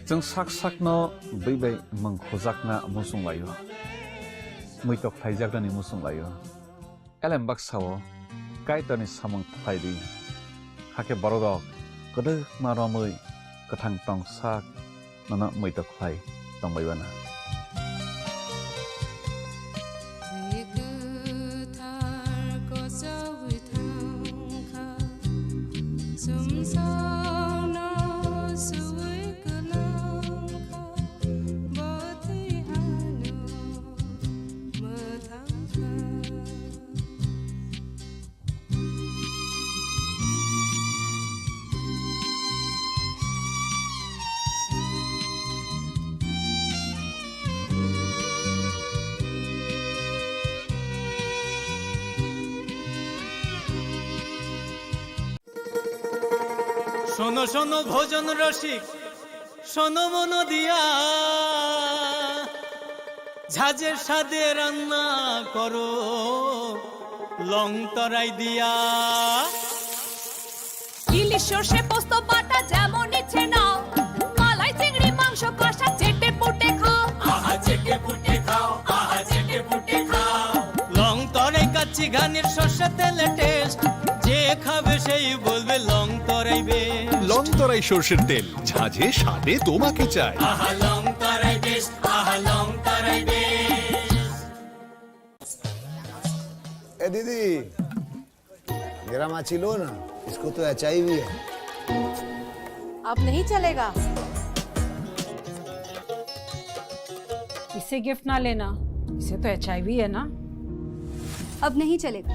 Chwng sak sakno bwi bai mwng khujakna muchung laio, muitok khlaijaknani muchung laio. Elem baksa-o Kaitorni samung khlai di, hakhe bororok kwdwkma romwi kwthang tong sak nono muitok khlai tongbai uana. Bwrwi kwthar kochogwi thangkha, chumsokno suwi kwlangkha, bo twi ano mwthangkha. শোনো শোনো ভোজন রসিক, শোনো মন দিয়া, ঝাঁঝের স্বাদে রান্না করো লং তরাই দিয়া। ইলিশ সর্ষে পোস্ত বাটা যেমন ইচ্ছে নাও, মালাই চিংড়ি মাংস কষা চেটে পুটে খাও। আহা চেটে পুটে খাও, আহা চেটে পুটে খাও। লং তরাই কাচ্চি ঘানির সর্ষে তেলে টেস্ট, যে খাবে সেই বলবে লং তরাই বেস্ট। লং তরাই সর্ষের তেল, ঝাঁঝে স্বাদে তোমাকে চাই। আহা লং তরাই বেস্ট, আহা লং তরাই বেস্ট। ए दीदी, मेरा माची लो ना, इसको तो एचआईवी है। अब नहीं चलेगा। इसे गिफ्ट ना लेना, इसे तो एचआईवी है ना। अब नहीं चलेगा।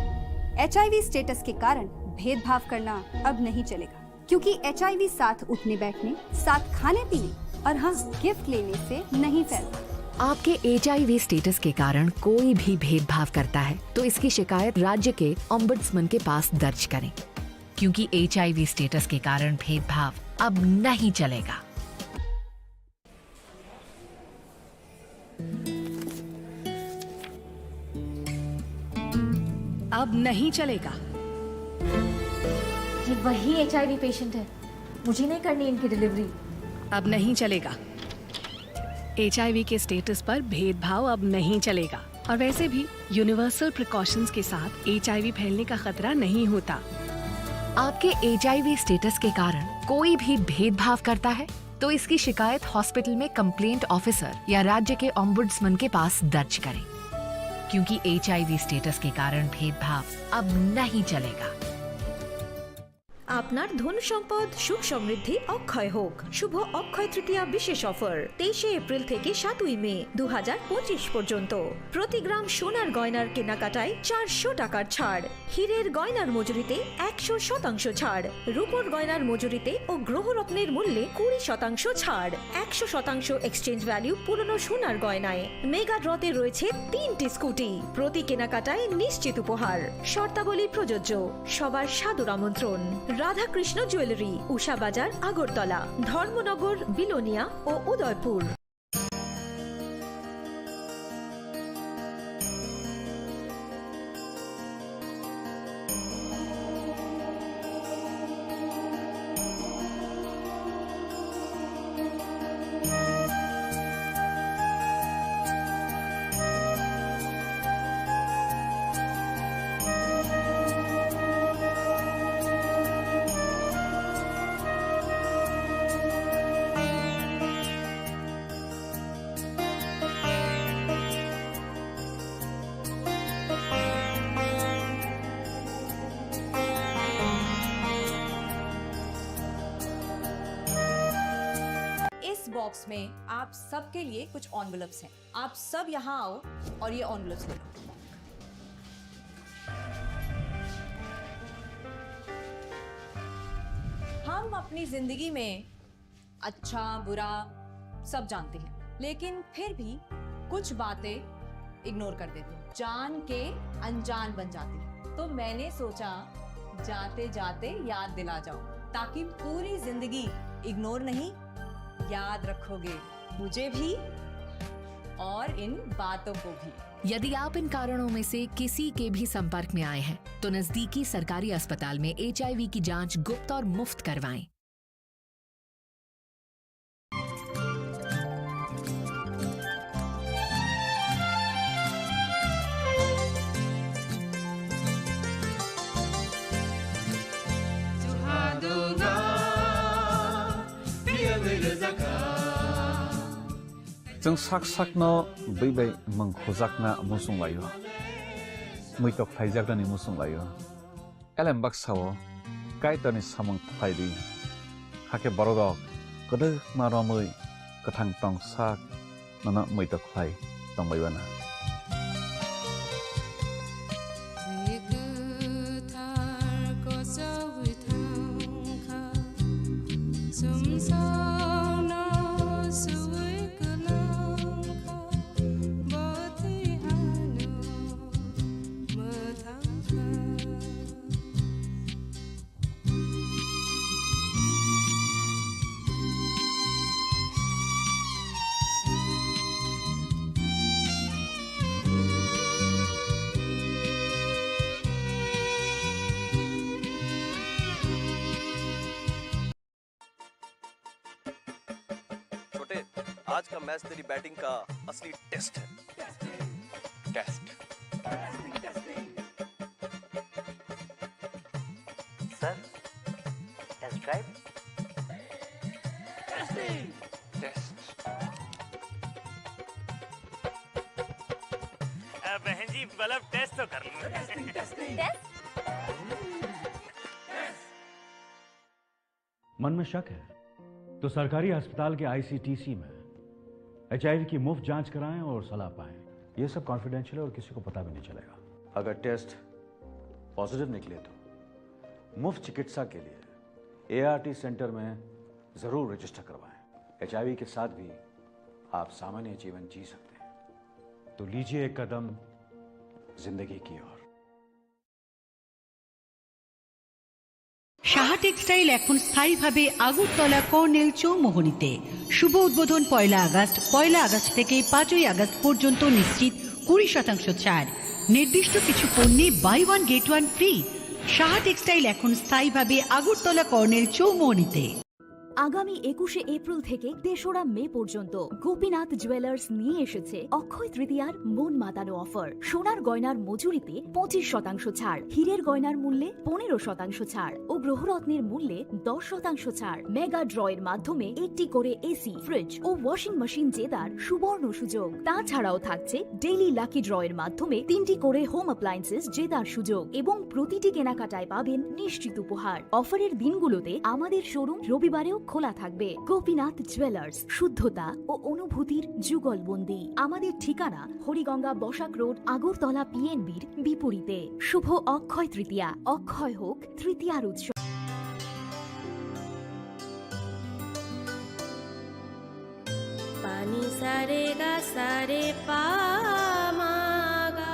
एचआईवी स्टेटस के कारण भेदभाव करना अब नहीं चलेगा, क्योंकि एचआईवी साथ उठने बैठने, साथ खाने पीने और हाँ, गिफ्ट लेने से नहीं फैलता। आपके एचआईवी स्टेटस के कारण कोई भी भेदभाव करता है, तो इसकी शिकायत राज्य के ओम्बड्समैन के पास दर्ज करें, क्योंकि एचआईवी स्टेटस के कारण भेदभाव अब नहीं चलेगा। अब नहीं चलेगा। ये वही एचआईवी पेशेंट है, मुझे नहीं करनी इनकी डिलीवरी। अब नहीं चलेगा। एचआईवी के स्टेटस पर भेदभाव अब नहीं चलेगा। और वैसे भी यूनिवर्सल प्रिकॉशंस के साथ एचआईवी फैलने का खतरा नहीं होता। आपके एचआईवी स्टेटस के कारण कोई भी भेदभाव करता है, तो इसकी शिकायत हॉस्पिटल में कंप्लेंट ऑफिसर या राज्य के ओम्बुड्समैन के पास दर्ज करें, क्योंकि एचआईवी स्टेटस के कारण भेदभाव अब नहीं चलेगा। আপনার ধন সম্পদ সুখ সমৃদ্ধি অক্ষয় হোক। শুভ অক্ষয় তৃতীয়া বিশেষ অফার, তেইশে এপ্রিল থেকে সাতই মে দু হাজার পঁচিশ পর্যন্ত। প্রতি গ্রাম সোনার গয়নার কেনাকাটায় চারশো টাকার ছাড়, হীরের গয়নার মজুরিতে একশো শতাংশ ছাড়, রূপোর গয়নার মজুরিতে ও গ্রহরত্নের মূল্যে কুড়ি শতাংশ ছাড়, একশো শতাংশ এক্সচেঞ্জ ভ্যালু পুরনো সোনার গয়নায়। মেগা ড্রতে রয়েছে তিনটি স্কুটি, প্রতি কেনাকাটায় নিশ্চিত উপহার। শর্তাবলী প্রযোজ্য। সবার সাদর আমন্ত্রণ। রাধাকৃষ্ণ জুয়েলারি, উষা বাজার, আগরতলা, ধর্মনগর, বিলোনিয়া ও উদয়পুর। इस बॉक्स में आप सबके लिए कुछ एनवेलप्स हैं। आप सब यहाँ आओ और ये एनवेलप्स ले लो। हम अपनी जिंदगी में अच्छा, बुरा सब जानते हैं, लेकिन फिर भी कुछ बातें इग्नोर कर देते हैं, जान के अनजान बन जाते हैं। तो मैंने सोचा, जाते जाते याद दिला जाऊं, ताकि पूरी जिंदगी इग्नोर नहीं, याद रखोगे मुझे भी और इन बातों को भी। यदि आप इन कारणों में से किसी के भी संपर्क में आए हैं, तो नजदीकी सरकारी अस्पताल में एचआईवी की जांच गुप्त और मुफ्त करवाएं। Chwng sak sakno bui bai mwng khujakna muchung laio, muitok khlaijaknani muchung laio. Elem baksa-o Kaitorni samung khlai di, hakhe bororok kwdwkma romwi kwthang tong sak nono muitok khlai tongbai uanw. Bwthar kochogwi thangkha, chwngsaono swi kwlangkha, bwtwi ano mwthangkha. छोटे, आज का मैच तेरी बैटिंग का असली test है। Test. Sir, test drive. Test. अ, बहन जी, मतलब, टेस्ट तो कर लो। टेस्ट? मन में शक है तो सरकारी अस्पताल के आईसीटीसी में एचआईवी की मुफ्त जांच कराएं और सलाह पाएं। ये सब कॉन्फिडेंशियल है और किसी को पता भी नहीं चलेगा। अगर टेस्ट पॉजिटिव निकले तो मुफ्त चिकित्सा के लिए एआरटी सेंटर में जरूर रजिस्टर करवाएं। एचआईवी के साथ भी आप सामान्य जीवन जी सकते हैं। तो लीजिए एक कदम जिंदगी की ओर। সাহা টেক্সটাইল এখন স্থায়ীভাবে আগরতলা কর্নেল চৌমোহনীতে। শুভ উদ্বোধন পয়লা আগস্ট। পয়লা আগস্ট থেকে পাঁচই আগস্ট পর্যন্ত নিশ্চিত কুড়ি শতাংশ ছাড়। নির্দিষ্ট কিছু পণ্যে buy one get one free. Saha textile এখন স্থায়ীভাবে আগরতলা কর্নেল চৌমোহনীতে। আগামী একুশে এপ্রিল থেকে তেসরা মে পর্যন্ত গোপীনাথ জুয়েলার্স নিয়ে এসেছে অক্ষয় তৃতীয়ার মন মাতানো অফার। সোনার গয়নার মজুরিতে পঁচিশ শতাংশ ছাড়, হীরের গয়নার মূল্যে পনেরো শতাংশ ছাড় ও গ্রহরত্নের মূল্যে দশ শতাংশ ছাড়। মেগা ড্রয়ের মাধ্যমে একটি করে এসি, ফ্রিজ ও ওয়াশিং মেশিন জেতার সুবর্ণ সুযোগ। তাছাড়াও থাকছে ডেইলি লাকি ড্রয়ের মাধ্যমে তিনটি করে হোম অ্যাপ্লায়েন্সেস জেতার সুযোগ এবং প্রতিটি কেনাকাটায় পাবেন নিশ্চিত উপহার। অফারের দিনগুলোতে আমাদের শোরুম রবিবারেও খোলা থাকবে। গোপীনাথ জুয়েলার্স, শুদ্ধতা ও অনুভূতির যুগলবন্দি। আমাদের ঠিকানা হরিগঙ্গা বসাক রোড, আগরতলা পিএনবির বিপরীতে। শুভ অক্ষয় তৃতীয়া, অক্ষয় হোক তৃতীয়ার উৎসব। Pani sa re ga sa re pa ma ga.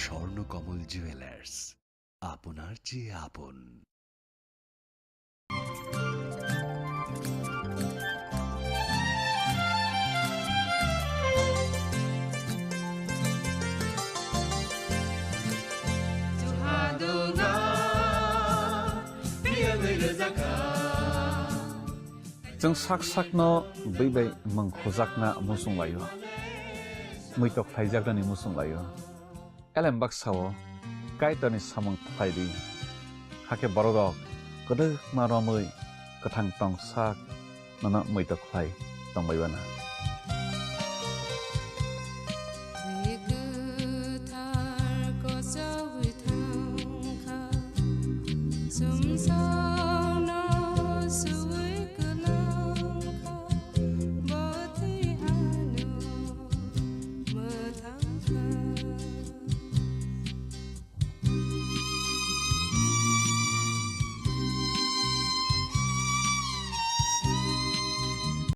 Swarnakamal jewellers, আপনার চেয়ে আপন। Chwng sak sakno bui bai mwng khujakna muchung laio, muitok khlaijaknani muchung laio. Elem baksa-o Kaitorni samung khlai di, hakhe bororok kwdwkma romwi kwthang tong sak nono muitok khlai tongbai uanw.